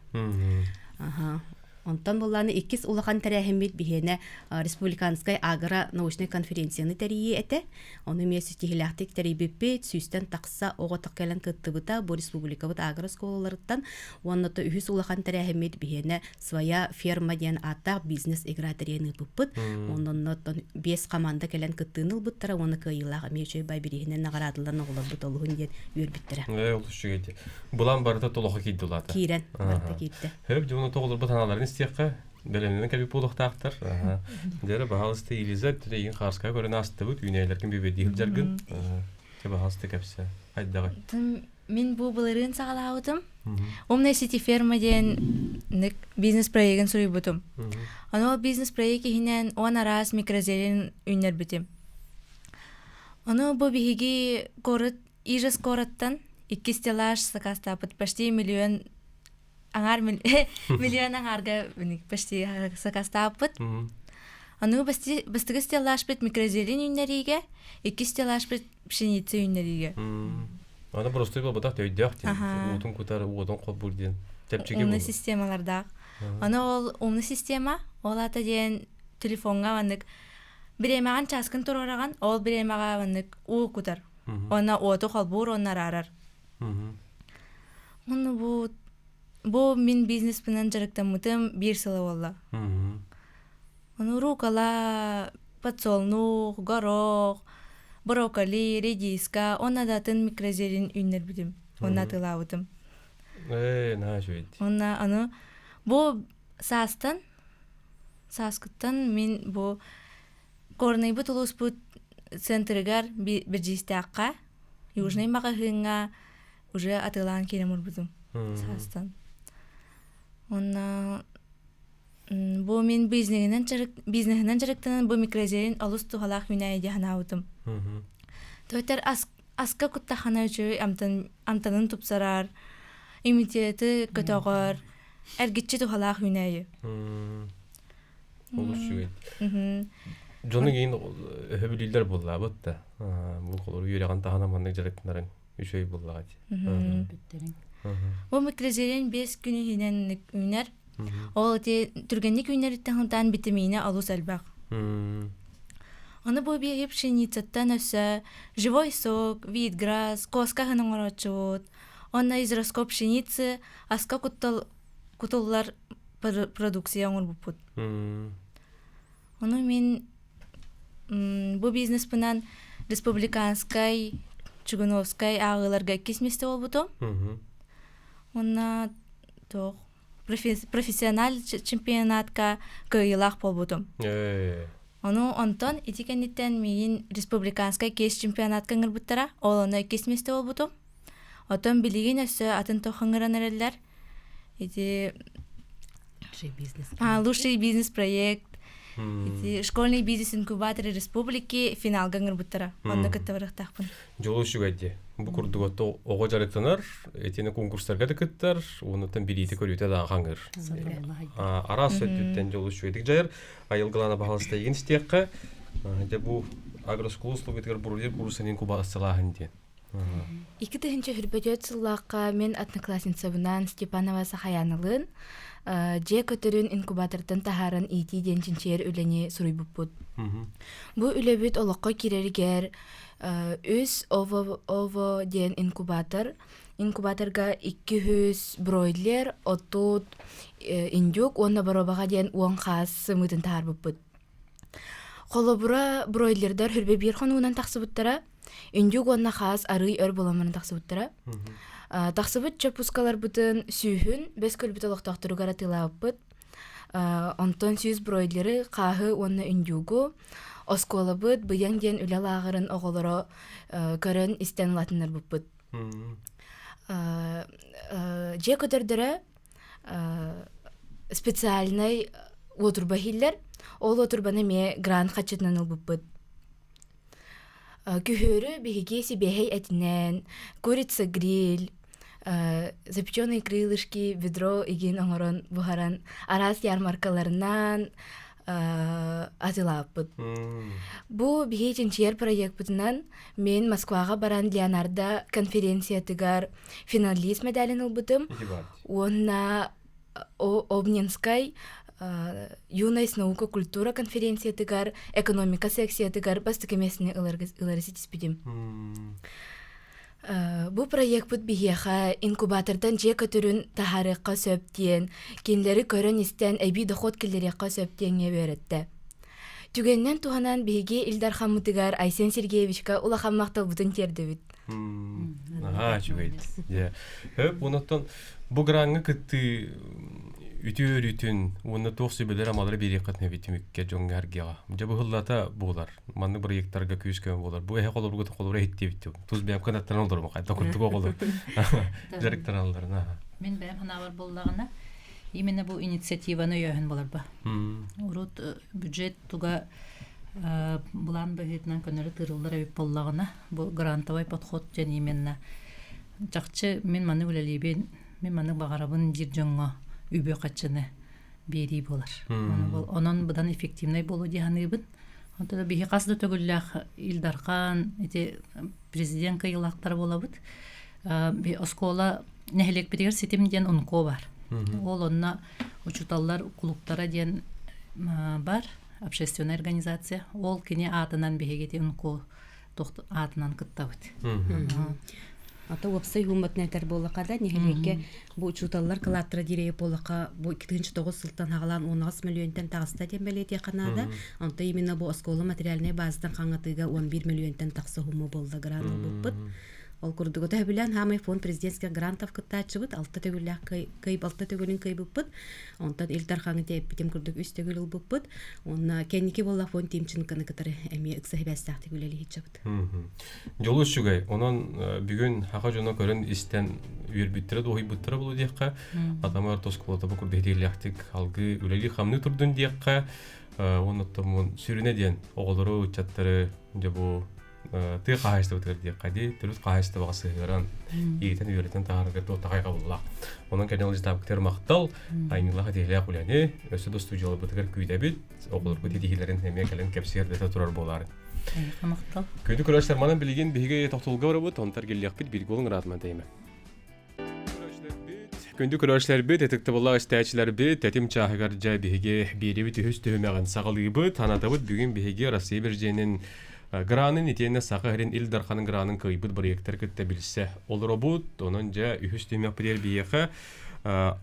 Аха. Онтон буоллааны иккис улахан тэрээһиммит биһиэнэ республиканскай агро научнай конференцияны тэрийии этэ. Ону эмиэ ситиһилээхтик тэрийбиппит, сүүстэн тахса оҕо кэлэн кыттыбыта бу республикабыт агро оскуолаларыттан. Уонна то үһүс улахан тэрээһиммит биһиэнэ своя ферма диэн ааттаах бизнес игра тэрийэн ыыппыппыт. Онноннотон биэс команда кэлэн кыттыыны ылбыттара уонна кыайыылаах эмиэ үчүгэй бай бирииһинэн наҕараадалан оҕолорбут олуһун диэн үөрбүттэрэ.
Ээ, олус үчүгэй дии. Булан барыта толохо киирди улаата.
Киирэн, барыта киирдэ.
Хөп дьону тоҕолорбут аналарын истиэххэ, бэлэмнэнэн кэлбит буолуохтаахтар. Дьэрэ, баһаалыста Елиза, эйигин хаарскаҕа көрөн аастыбыт, үүнээйилэргин бүбэдии сылдьаргын. Чэ, баһаалыста кэпсэ. Хайдаҕый?
Мин бу былырыын саҕалаабытым. Умная сити ферма диэн бизнес-проегын суруйбутум. Ону ол бизнес-проект иһинэн он араас микрозелень үүннэрбитим. Ону бу биһиги город Ижес куораттан икки стеллаж сакаастаабыт почти миллион. аңар миллион аңарга почти сакастааппыт. Аны бастыгы стеллажпыт микрозелень үүннэриигэ, икки стеллажпыт пшеница үүннэриигэ.
Аны простой болбатах төйдөөх дин. Уутун кутар, уотун холбур дин. Чэпчэки
Умный системалардаах. Аны ол умный система, ол ата диэн телефоҥҥа маннык бириэмэҕин чааскын туруораҕын, ол бириэмэҕэ маннык уу кутар. Уонна уоту холбуур уонна араарар. Уонна бу бу мин бизнеспинэн дьарыктаммытым биир сыла буолла. Ону рукола, подсолнух, горох, брокколи, редиска уонна да атын микрозелень үүннэрбитим уонна атыылаабытым.
Ээ, наһаа үчүгэй.
Уонна аны бу саастан сааскыттан мин бу Горнайбыт улууспут центрыгар Бирдьиистээххэ Южный маҕаһыыҥҥа уже атыылаан киирэн барбытым саастан. Уонна бу мин бизнеһинэн бизнеһинэн дьарыктанан бу микрозелень олус туһалаах үүнээйи дии санаабытым. Төтөр аска куттахана үчүгэй амтан амтанын тупсарар, иммунитеты көтөҕөр, эргиччи туһалаах үүнээйи.
Олус үчүгэй. Дьону киин өһөбүлүүллэр буоллаабыт да. Бу холор үөрэҕин таһынан маннык дьарыктанарыҥ үчүгэй буоллаҕа
дии.
Бу микрозелень 5 күн иһинэн үүнэр. Ол ити түргэнник үүнэриттэн сылтаан витамина олус элбэх. Аны бу биэһи пшеницаттан өссө живой сок, витграсс, коска аһын оҥорооччубут. Онно израскоп пшеницы аска куттал кутуллар продукция оҥорбуппут. Ону мин бу бизнеспынан республиканскай, Чугуновскай ааҕыыларга иккис миэстэ буолбутум. Уонна туох профессионал чемпионатка кыайыылаах буолбутум. Ону онтон ити кэнниттэн миигин республиканскай кейс чемпионатка ыҥырбыттара. Ол онно иккис миэстэ буолбутум. Оттон билигин өссө атын туох ыҥыран эрэллэр. Ити
Лучший бизнес.
Лучший бизнес-проект. Ити школьный бизнес-инкубаторы республики финалга ыҥырбыттара. Онно кытта барыахтаахпын.
Дьолу үчүгэй дии. Бу курдук отто оҕо дьарыктанар, итини конкурстарга да кыттар, уонуттан билиити көрүүтэ да хаҥыр. Араас өттүттэн дьолу үчүгэйдик дьайар. Айылгылаана баһалыста игин истиэххэ. Дьэ бу агроскул услугатыгар буруйар курсан инкубациялааһын диэн.
2024 сыллаахха мин одноклассницабынаан Степанова Сахаяналыын дьиэ көтөрүн инкубатортан таһааран иитии диэн чинчийэр үлэни суруйбуппут. Бу үлэбит олоххо киирэригэр үс ово, ово диэн инкубатор инкубаторга 200 бройлер, отут индюк уонна боробаҕа диэн уон хаас сымыытын таһаарбыппыт. Холобура, бройлердар хүрбэ биир хонугунан тахсыбыттара, индюк уонна хаас арыый өр буламмынан тахсыбыттара. Тахсыбыт чоппускаларбытын сүүһүн бэс көлбүт олохтоохторугар атыылаабыппыт. Онтон сүүс бройлеры, хааһы уонна индюгу оскуолабыт Быйаҥ диэн үлэ лааҕырын оҕолоро көрөн истэн улаатыннарбыппыт. Дьиэ көтөрдөрө специальнай уотурба иһиллэр. Ол уотурбаны эмиэ грант хаччытынан ылбыппыт. Күһүөрү биһиги сибиэһэй этинэн, курица гриль, запеченные крылышки, ведро игин оҥорон буһаран араас ярмаркаларынан атыылаабыппыт. Бу биһи чинчийэр проекпытынан мен Москваҕа баран Леонардо конференциятыгар финалист медалин ылбытым уонна Обнинскай Юность наука культура конференциятыгар экономика секциятыгар бастакы миэстэни ылары ситиспитим. Бу проекпыт биһиэхэ инкубатордан дьиэ көтөрүн таһаарыахха сөп диэн, кинилэри көрөн-истэн эбии дохуот киллэриэххэ сөп диэҥҥэ үөрэттэ. Түгэнинэн туһанан биһиги Ил Дархаммытыгар Айсен Сергеевичка улахан махталбытын тиэрдэбит.
Наһаа үчүгэй. Дьэ. Хөп, онон бу граҥҥа кыттыы үтүө өрүүтүн уонна туох сүбэлэр-амалары биэриэххитин эбит түмүккэ дьоҥҥо эргиэҕэ. Дьэ быһыллата буолар. Маннык бырайыактарга күүс көмө буолар. Бу эһэ холобургут холобура иһиттибит. Тус бэйэм кынаттан олорум хайда курдук оҕолор дьарыктаналлар.
Мин бэйэм санаабар буоллаҕына, именно бу инициативаны өйөөһүн боларба. Урут бюджет туга былаан быһыытынан көнөрү тыырыллар эбит буоллаҕына, бу грантовай подход диэн именно чахчы мин маны үлэлиибин. Мин маны баҕарабын диир дьоҥҥо үбү-харчыны биэрии буолар. Онон быдан эффективнай буолуо дии саныыбын. Онтон биһи хас да төгүллээх Ил Дархан ити президент кыайыылаахтара буолабыт. Оскуола нэһилиэкпитигэр ситим диэн УНКО бар. Ол онно учууталлар кулуктара диэн бар, общественная организация. Ол кини аатынан биһиги ити УНКО аатынан кыттабыт.
Ата уопсай уумматын этэр буоллаха да нэһилиэккэ бу учууталлар кылааттара дириэ буоллаха бу 2009 сылтан хаҕалаан 18 мөлүйүөнтэн таҕыста диэн бэлиэтиэххэ наада. Онто именно бу оскуола материальнай базатан хаҥатыыга 11 мөлүйүөнтэн тахса хумма буолла грант ылбыппыт. Ол курдук төһөбүлээн хаамай фонд президентских грантов кыттааччыбыт алта төгүллээх кый алта төгүлүн кыйбыппыт. Онтон Ил Дархаҥы тиэппитим курдук үс төгүл ылбыппыт. Уонна кэнники буолла фонд Тимченконы кытары эмиэ ыкса сибээстээхтик үлэлиһиччэбит.
Дьолу үчүгэй. Онон бүгүн хаха дьоно көрөн истэн үөрбүттэрэ дуоһуйбуттара болу диэххэ, атамар тоскулата бу курдук этиилээхтик алгыы үлэлии-хамныы турдун диэххэ, уонна оттон сүрүнэ диэн оҕолору, ыччаттары дьэ бу тыа хаһаайыстыбатыгар диэххэ дии, төрүт хаһаайыстыбаҕа сыһыаран, иитэн үөрэтэн таһаарарга туох хайҕабыллаах. Онон кэлин ылдьытаабыкытыгар махтал, айымньылаах этиилээх үлэни өссө да студияларбытыгар күүтэбит, оҕолорбут итиһиилэрин эмиэ кэлин кэпсиэр дэтэ турар буолаарын.
Махтал.
Күндү көрөөччүлэр, манан билигин биһиги тохтолго барабыт, онтон эргиллиэхпит, биир голун ыраатыман тэйимэ. Күндү көрөөччүлэрбит, ытыктабыллаах истээччилэрбит, тэтим чааһыгар дьэ биһиги биэриибит үһүс түһүмэҕин саҕалыыбыт. Санатабыт, бүгүн биһиги Россия Биржиэнин гранын итиэннэ Саха сирин Ил Дарханын гранын кыайбыт бырайыактар кытта билсэ олоробут. Онон дьэ үһүс түһүмэхпитигэр биһиэхэ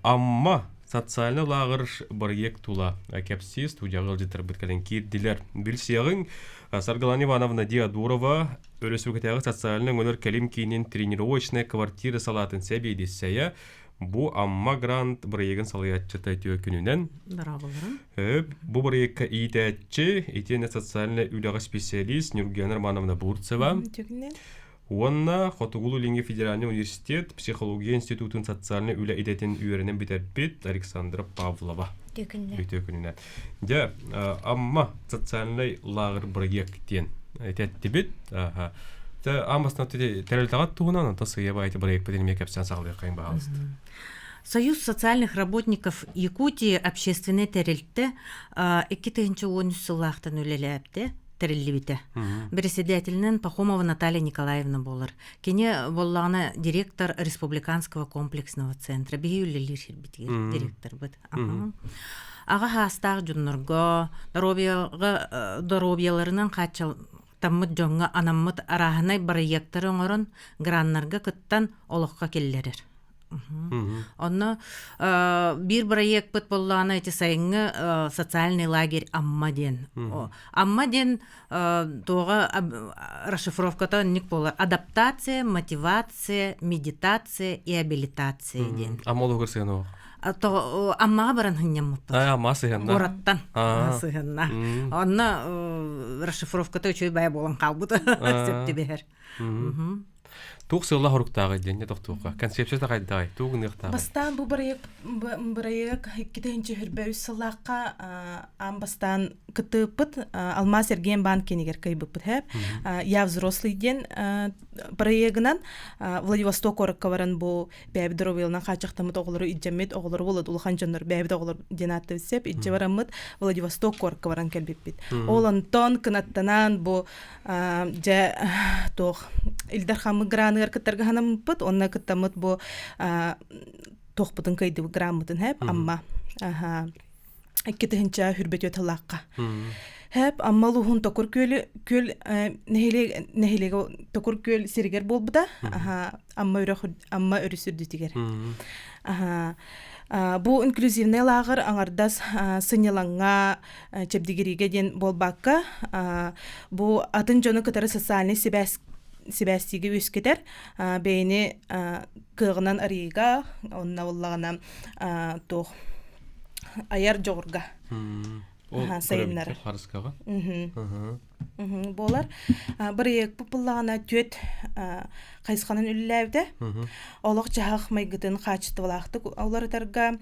Амма социальный лааҕыр бырайыак тула кэпсии студияҕа ыалдьыттарбыт кэлэн киирдилэр. Билсиэҕиҥ Саргылана Ивановна Диодорова Өрөспүүбүлүкэтээҕи социальнай өҥөлөр кэлим киинин тренировочная квартира салаатын сэбиэдиссэйэ бу Амма Грант бырайыагын салайааччыта үтүө күнүнэн.
Дорооболорун.
Бу бырайыакка иитээччи, итиэннэ социальнай үлэҕэ специалист Нюргена Романовна Бурцева. Уонна Хотугулуу-Илиҥҥи федеральнай университет психология институтун социальнай үлэ идэтин үөрэнэн бүтэрбит Александра Павлова. Үтүө күнүнэн. Дьэ, Амма социальнай лааҕыр бырайыак диэн этэттибит. Аан бастаан тэрилтэҕит туһунан, онтон сыыйа баайты бырайыакпытын эмиэ кэпсээн саҕалыаххайын баҕалыст.
Союз социальных работников Якутии общественнай тэрилтэ 2013 сыллаахтан үлэлээбитэ тэриллибитэ. Председателинэн Пахомова Наталья Николаевна буолар. Кини буоллаҕына директор Республиканского комплексного центра. Биһи үлэлиир сирбитигэр директорбыт. Аҕа хаастаах дьоннорго доруобуйаларынан хааччахтаммыт дьоҥҥо анаммыт арааһынай бырайыактары оҥорон граннарга кыттан олоххо киллэрэр. Онно биир бырайыакпыт буоллаҕына ити сайыҥҥы социальный лагерь Амма диэн. Амма диэн туоҕа расшифровката оннук буолар. Адаптация, мотивация, медитация и абилитация диэн.
Амма олугар сыһыана
Аммаҕа баран сынньаммыппыт.
Амма сыһыанна.
Куораттан сыһыанна. Онно расшифровката үчүгэй бая буолан хаалбыт. Сөп түбэһэр.
Туох сыалла хоруктааҕый диэн тохтуохха. Концепцията хайдаҕай? Тугу гыныахтааҕый?
Бастаан бу бырайыак бырайыак 2023 сыллаахха аан бастаан кыттыыппыт Алмаз Сергеем банк киинигэр кыайбыппыт хэп. Я взрослый диэн проегынан Владивосток куоракка баран бу бэйэбит доруобуйалынан хааччахтаммыт оҕолору илдьэммит оҕолору буолат улахан дьоннор бэйэбит оҕолор диэн ааттабыт сеп илдьэ бараммыт Владивосток куоракка баран кэлбиппит. Ол онтон кынаттанан бу дьэ туох Ил Дархаммыт граныгар кыттарга санаммыппыт уонна кыттаммыт бу туохпутун кыайдыбыт граммытын хэп Амма 2 тыһыынча хүрбөтүө тыллаахха хэп Амма улууһун Токур күөлү күөл нэһилиэг нэһилиэгэ Токур күөл сиригэр буолбута Амма үрэх Амма өрүс үрдүтүгэр бу инклюзивный лааҕыр аҥардас сынньалаҥҥа чэбдигириигэ диэн буолбакка, бу атын дьону кытары социальнай сибээс сибээстиигэ үөскэтэр, бэйэни кыаҕынан арыйыыга, онно буоллаҕына туох айар дьоҕурга
Ол
сайыннарар.
Харыскаҕа.
Буолар. Бырайыакпыт буллаҕына түөт хайысханан үлэлээбитэ. Олох дьаһах майгытын хаачыстыбалаахтык уларытарга,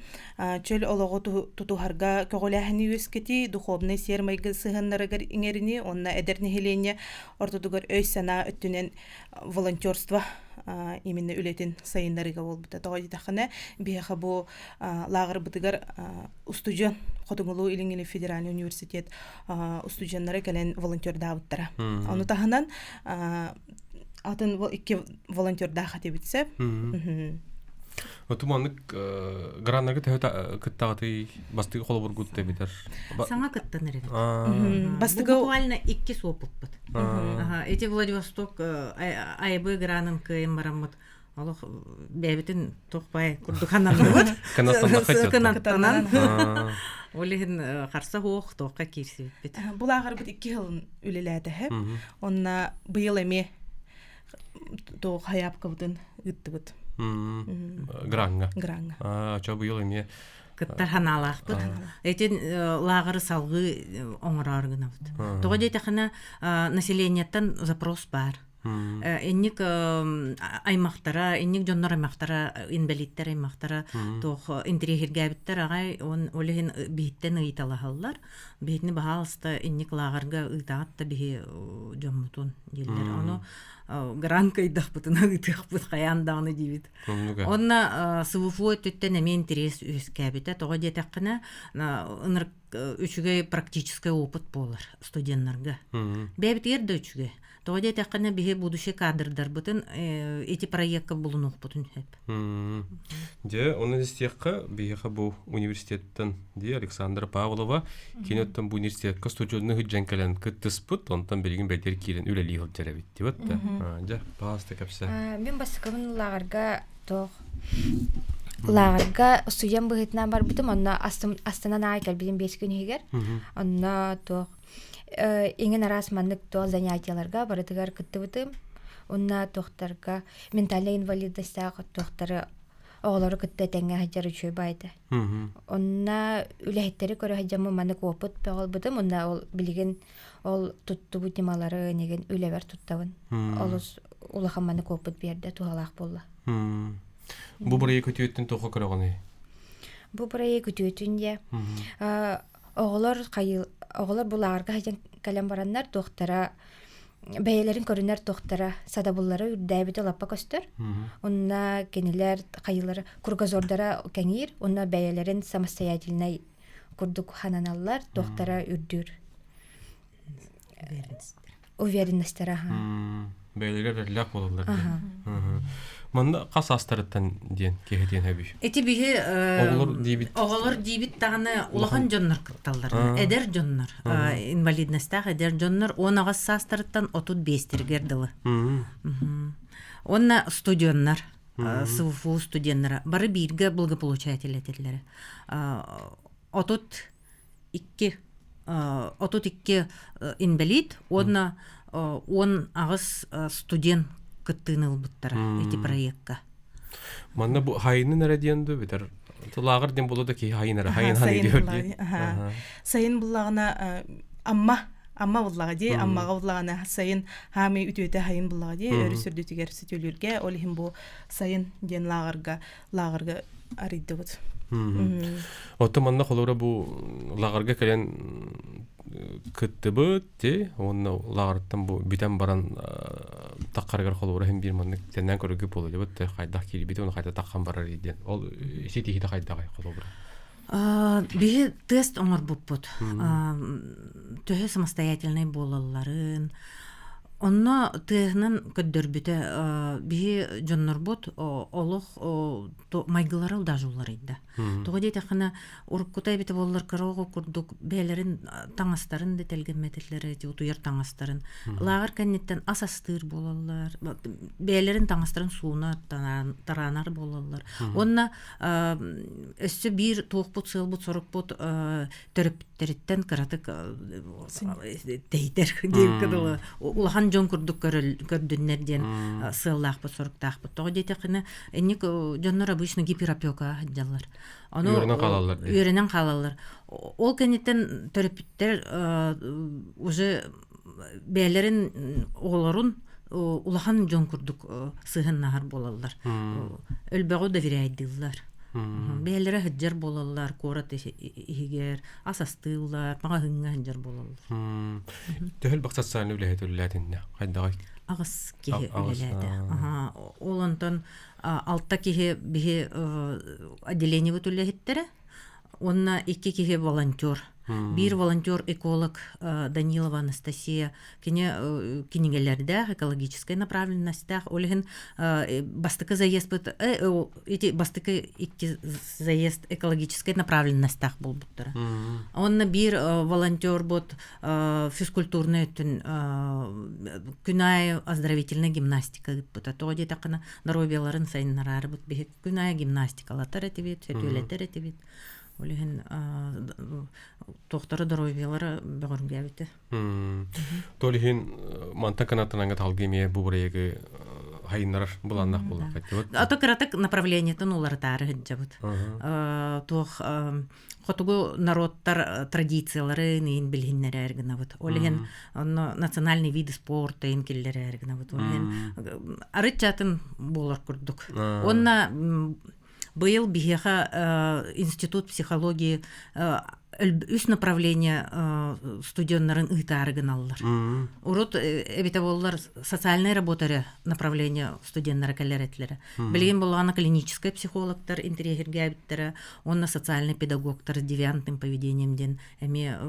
чөл олоҕу тутуһарга көҕүлээһини үөскэтии, духовнай сиэр-майгы сыһыаннарыгар иҥэринии уонна эдэр нэһилиэнньэ ортотугар өй-санаа өттүнэн волонтерство именно үлэтин сайыннарыыга буолбута. Тоҕо диэтэххинэ, биһиэхэ бу лааҕырбытыгар устудьуон Хотугулуу Илиҥҥи федеральный университет устудьуоннара кэлэн волонтердаабыттара. Ону таһынан атын икки волонтердаах этибит сөп.
Оту маннык граннарга төһө кыттаҕытый бастыгы холобургут эбитэр?
Саҥа кыттан эрэбит. Бастыгы буквально икки суоппуппут. Эти Владивосток АйБ гранын кыайан бараммыт олох бэйэбитин туох бай курдук ананныбыт. Кынаттанан. Ол иһин харса суох туохха киирсибиппит.
Бу лааҕырбыт икки сылын үлэлээтэһэ. Онна быйыл эмиэ туох хайаапкабытын ыыттыбыт.
Граҥҥа.
Граҥҥа.
Чо быйыл эмиэ
кыттар ханаалаахпыт. Этин лааҕыры салгыы оҥороору гынабыт. Тоҕо диэтэххинэ населениеттан запрос баар. Инник аймахтара, инник дьоннор аймахтара, инбэлииттэр аймахтара туох интириэһиргээбиттэр аҕай, он ол иһин биһиттэн ыйыталаһаллар. Биһитини баһаалыста инник лааҕырга ыытаҕыт да биһи дьоммутун дииллэр. Ону грант кыйдахпытына ыытыахпыт хайаан даҕаны диибит. Онно СВФУ өттүттэн эмиэ интэриэс үөскээбитэ. Тоҕо диэтэххинэ, ынырык үчүгэй практическай опыт буолар студеннарга. Бэйэбитигэр да үчүгэй. Тоҕо диэтэххинэ, биһи будущий кадрдарбытын ити проекка булунуохпутун сөп.
Дьэ, онон истиэххэ, биһиэхэ бу университеттан дии Александра Павлова кини оттон бу университетка студионну сылдьан кэлэн кыттыспыт, онтон билигин бэдэр киирэн үлэлии сылдьар эбит дибит да. Дьэ, паҕаста кэпсэ.
Мин бастакыбын лааҕырга туох лааҕырга студент быһыытынан барбытым, онно астынан аай кэлбитим 5 күн иһигэр. Онно туох иҥин араас маннык туох занятиеларга барытыгар кыттыбытым. Уонна туохтарга ментальнай инвалидностаах туохтары оҕолору кытта тэҥҥэ сылдьар үчүгэй баайда. Онно үлэһиттэри көрө сылдьаммын маннык опыт бөҕө ылбытым. Онно ол билигин ол туттубут ньымалары энигин үлэбэр туттабын. Олус улахан маннык опыт биэрдэ, туһалаах буолла.
Бу бырайыак үтүөттэн туохха көрөҕүнүй?
Бу бырайыак үтүөтүн дьэ оҕолор хайы оҕолор бу лааҕырга сылдьан кэлэн бараннар туохтара бэйэлэрин көрүнэр туохтара сатабыллара үрдээбитэ лаппа көстөр. Онно кинилэр хайылара кругозордара кэҥиир, онно бэйэлэрин самостоятельнай курдук хананаллар, туохтара үрдүүр. Уверенностара.
Бэйэлэрэ эрэллээх буолаллар. Манна хас астарыттан диэн киһи диэн хэбүй.
Ити биһи
оҕолор диибит
оҕолор диибит даҕаны улахан дьоннор кытталлар. Эдэр дьоннор, инвалидностаах эдэр дьоннор 18 саастарыттан 35-тэригэр дылы. Уонна студеннар, СВФУ студеннара бары бииргэ благополучатель этиллэрэ. 32 32 инбэлиит уонна 18 студент кыттыыны ылбыттара ити проекка.
Манна бу хайынын эрэ диэн дуу бүтэр лааҕыр диэн буолуо да киһи хайын эрэ хайын ханы диир дии.
Сайын буллаҕына Амма Амма буллаҕа дии Аммаҕа буллаҕына сайын хаамый үтүөтэ хайын буллаҕа дии өрүс үрдүтүгэр сөтүөлүүргэ ол иһин бу сайын диэн лааҕырга лааҕырга арыйдыбыт.
Оттон манна холобура бу лааҕырга кэлэн кыттыбыт ти уонна лааҕыртан бу бүтэн баран таххарыгар холобура иһин биир маннык тэннээн көрөргө буолуо дебит хайдах киирбит уонна хайда таххан барар диэн ол ситиһиитэ хайдаҕай холобура
Биһи тест оҥорбуппут. Төһө самостоятельнай буолалларын, Онно тыаһынан көрдөрбүтэ биһи дьоннорбут олох майгылара даже уларыйда. Тоҕо диэтэххинэ уруккута эбитэ буоллар кыра оҕо курдук бэйэлэрин таҥастарын да тэлгэммэтэллэрэ ити утуйар таҥастарын. Лааҕыр кэнниттэн ас астыыр буолаллар, бэйэлэрин таҥастарын сууна тараанар буолаллар. Уонна өссө биир туохпут сыалбыт сорукпут төрөппүттэриттэн кыратык тэйдэр диэбиккэ дылы улахан дьон курдук көрдүннэр диэн сыаллаахпыт соруктаахпыт тоҕо диэтэххинэ инник дьоннор обычно гиперопека сылдьаллар
ону үөрэнэн хаалаллар
үөрэнэн хаалаллар ол кэнниттэн төрөппүттэр уже. Бэйэлэрин оҕолорун улахан дьон курдук сыһыннаһар буолаллар. Өлбөҕү доверяйдыыллар. Бэйэлэрэ сылдьар буолаллар, куорат иһигэр ас астыыллар, маҕаһыыҥҥа сылдьар буолаллар.
Төһө элбэх социальнай үлэһит үлэлээтиннэ? Хайдаҕый?
Аҕыс киһи үлэлээтэ. Ол онтон алта киһи биһи отделениебыт үлэһиттэрэ, Уонна икки киһи волонтер. Биир волонтер эколог Данилова Анастасия кини кинигэлэрдээх, экологическай направленностьтаах. Ол иһин бастакы заездпыт ити бастакы икки заезд экологическай направленностьтаах буолбуттара. Уонна биир волонтер бут физкультурный өттүн күн аайы оздоровительная гимнастика ыыппыта. Тоҕо диэтэххинэ здоровьеларын сайыннараарыбыт биһик күн аайы гимнастикалатар этибит, сөтүөлэтэр этибит. Ол иһин туохтара доруобуйалара бөҕөргөөбүтэ.
Тол иһин мантан канаттананга талгы эмиэ бу бырайыгы хайыннарар былааннаах буоллахха
Ато кыратык направлениетын уларытаары сылдьабыт. Туох хотугу народтар традицияларын иин билиһиннэрээр гынабыт. Ол иһин онно национальный виды спорта иин киллэрээр гынабыт. Ол иһин арыт буолар курдук. Онно быйыл биһиэхэ институт психологии үс направление студеннарын ыытаары гыналлар. Урут эбитэ буоллар социальная работа направление студеннара кэлэр этилэрэ. Билигин буоллаҕына клиническай психологтар интэриэһиргээбиттэрэ уонна социальный педагогтар с девиантным поведением диэн эмиэ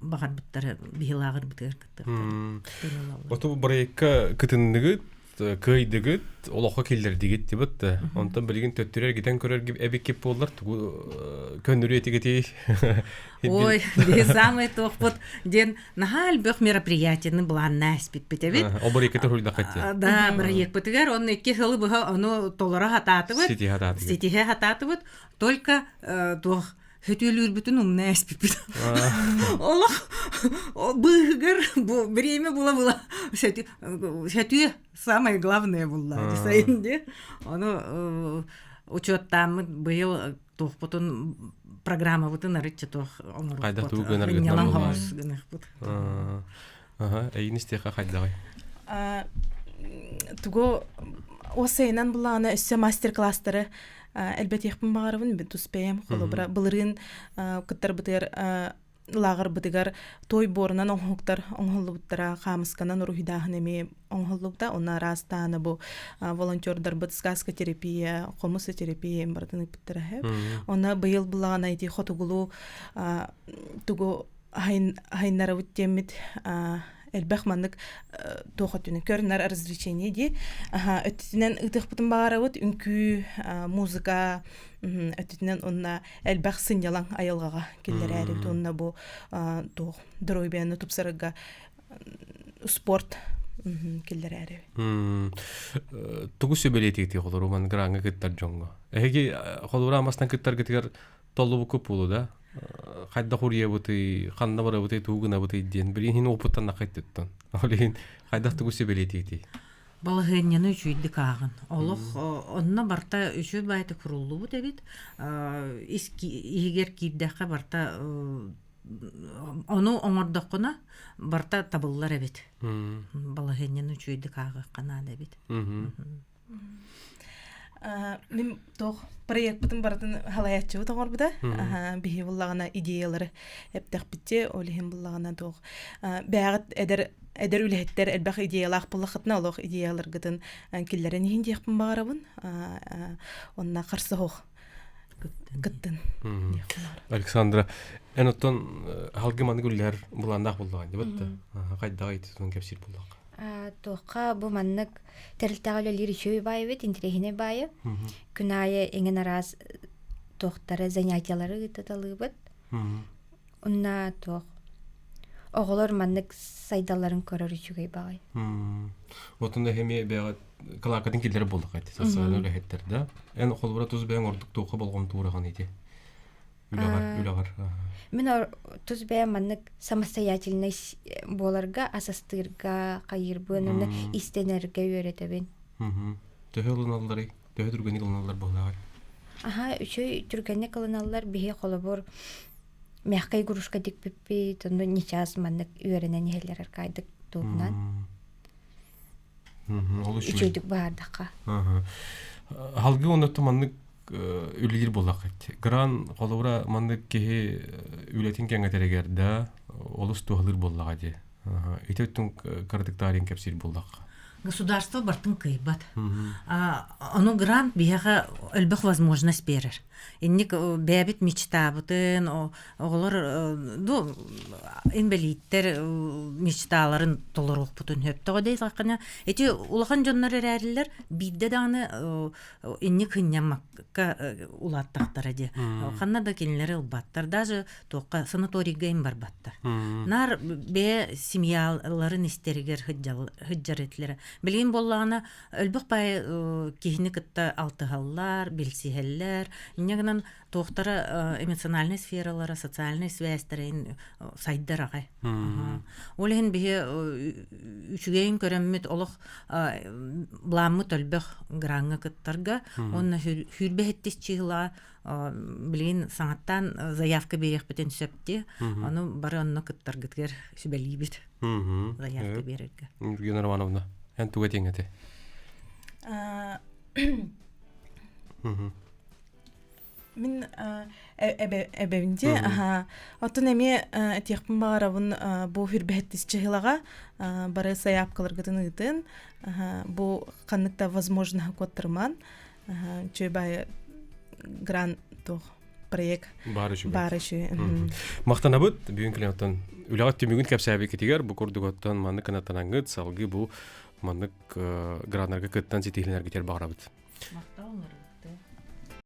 баҕарбыттара биһи лааҕырбытыгар кыттыахтара.
Оту бырайыкка кытынныгыт, кыайдыгыт, олоххо киллэрдигит дибит. Онтон билигин төттөрү эргитэн көрөр эбиккит буоллар тугу көннөрү этигитий?
Ой, биһи самый туохпут диэн наһаа элбэх мероприятияны былааннаа испиппит эбит.
Ол бырайыккыта хуйдаххыт
Да, бырайыкпытыгар онно икки сылы быһа ону толоро хатаатыбыт. Ситиһэ хатаатыбыт. Только туох хөтүөлүүрбүтүн умна эспиппит. Олох быыһыгар бу время була-була сөтүө самое главное булла десайын де. Ону учуоттааммыт быйыл туохпутун программабытын арычча туох
оҥоруохпут. Ньалаҥ
хоҕус гыныахпыт.
Аха, эйин истиэхэ хайдаҕый?
Тугу уоссайынан буллаҕына өссө мастер-класстары элбэтиэхпин баҕарабын тус бэйэм холобура былырыын кыттарбытыгар лааҕырбытыгар той буорунан оҥоһуктар оҥоһуллубуттара хаамысканан уруһуйдааһын эмиэ оҥоһуллубута онно араастааны бу волонтердарбыт сказка терапия хомус терапия барытын ыыппыттара онно быйыл буллаҕына ити хотугулуу тугу хайыннарабыт диэммит элбэх маннык туох өттүнэн көрүнэр развлечение дии өттүтүнэн ыытыахпытын баҕарабыт үҥкүү музыка өттүтүнэн уонна элбэх сынньалаҥ айылҕаҕа киллэрээрибит уонна бу туох доруобуйаны тупсарарга спорт киллэрээри.
Тугу сүбэлиэтигитий холору ман граҥҥа кыттар дьоҥҥо? Эһиги холобура амастан кыттаргытыгар толлубукку буолу да? Хайдах уруйабытый, ханна барабытый, тугу гынабытый диэн билигин иһин опыттан нахайттыттан. Ол иһин хайдах тугу сүбэлиэтигитий?
Балаһыанньаны үчүйдүк ааҕын. Олох онно барта үчүгэй баайта куруллубут эбит. Ис иһигэр киирдэххэ барта ону оҥордоххуна барта табыллар эбит. Балаһыанньаны үчүгэйдик ааҕыахха наада эбит.
Мин туох проекпытын барытын халайааччыбыт оҥорбута. Биһи буллаҕына идеялары эптэхпитчи, ол иһин буллаҕына туох бэйэҕит эдэр эдэр үлэһиттэр элбэх идеялаах буллаххытына олох идеяларгытын киллэрэн иһин диэхпин баҕарабын. Онно харсыһох кыттын.
Александра, эн оттон халгы маннык үллэр былааннаах буллаҕын дибат да? Хайдаҕа ититун кэпсиир буллахха?
Туохха бу маннык тэрилтэҕэ үлэлиир үчүгэй баай эбит, интэриэһинэй баайы. Күн аайы эҥин араас туохтары, занятиялары ыытыталыыбыт. Онно туох оҕолор маннык сайдалларын көрөр үчүгэй баҕай.
Отун эһэми бэҕэ кылаакатын киллэрэ буоллах эти социальный үлэһиттэр да. Эн холбура тус бэйэҥ ордук туохха болҕомтуураҕын ити? Үлэҕэр, үлэҕэр.
Мин тус бэйэм маннык самостоятельнай буоларга, ас астыырга, хайыырбын, уонна истэнэргэ үөрэтэбин.
Төһө ылыналларый? Төһө түргэнник ылыналлар буоллаҕай?
Аха, үчүгэй түргэнник ылыналлар. Биһи холобур, Мягкая игрушка дикпиппит, онно ньычаас маннык үөрэнэн иһэллэр аркаайдык туһунан.
Ол үчүгэй.
Үчүгэйдик баардахха.
Халгы оннотто маннык үлэлиир буоллаххыт. Гран холобура маннык киһи үлэтин кэҥэтэригэр да олус туһалыыр буоллаҕа дии. Ити өттүн кыратык таарыйан кэпсиир буоллахха.
Государство бартын кыйбат. Ону грант биһиэхэ элбэх возможность биэрэр. Инник бэйэбит мечтабытын, оҕолор ду инбэлииттэр мечталарын толоруохпутун сөп. Тоҕо диэтэххинэ, ити улахан дьоннор эрээрилэр биирдэ даҕаны инник хынньаммакка улааттахтара дии. Ханна да кинилэри ылбаттар. Даже туохха санаторийга им барбаттар. Наар бэйэ семьяларын истэригэр сылдьар этилэрэ. Билигин буоллаҕына өлбөх баай киһини кытта алтыһаллар, билсиһэллэр. Инньэ гынан туохтара эмоциональнай сфералара, социальнай связьтэрин сайдар аҕай. Ол иһин биһи үчүгэйин көрөммүт олох былааммыт өлбөх граҥҥа кыттарга уонна сүүрбэ чыһыла билигин саҥаттан заявка биэриэхпитин сөп дии. Ону бары онно кыттаргытыгар сүбэлиибит. Заявка биэрэргэ.
Ньургуна Романовна, эн туга этиэҥ этэй?
Мин эбэбин дии аха оттон эмиэ этиэхпин баҕарабын бу хүрбэһэттис чыһылаҕа бары сайаапкаларгытын ыытын бу ханнык да возможноһы куоттарыман үчүгэй баайы грант туох проект
баар үчүгэй
баар үчүгэй
махтанабыт бүгүн кэлэн оттон үлэҕит түмүгүн кэпсээбиккитигэр бу курдук оттон маннык кынаттанаҥҥыт салгыы бу маннык граннарга кыттан ситиһилинэргитигэр баҕарабыт
Махтал.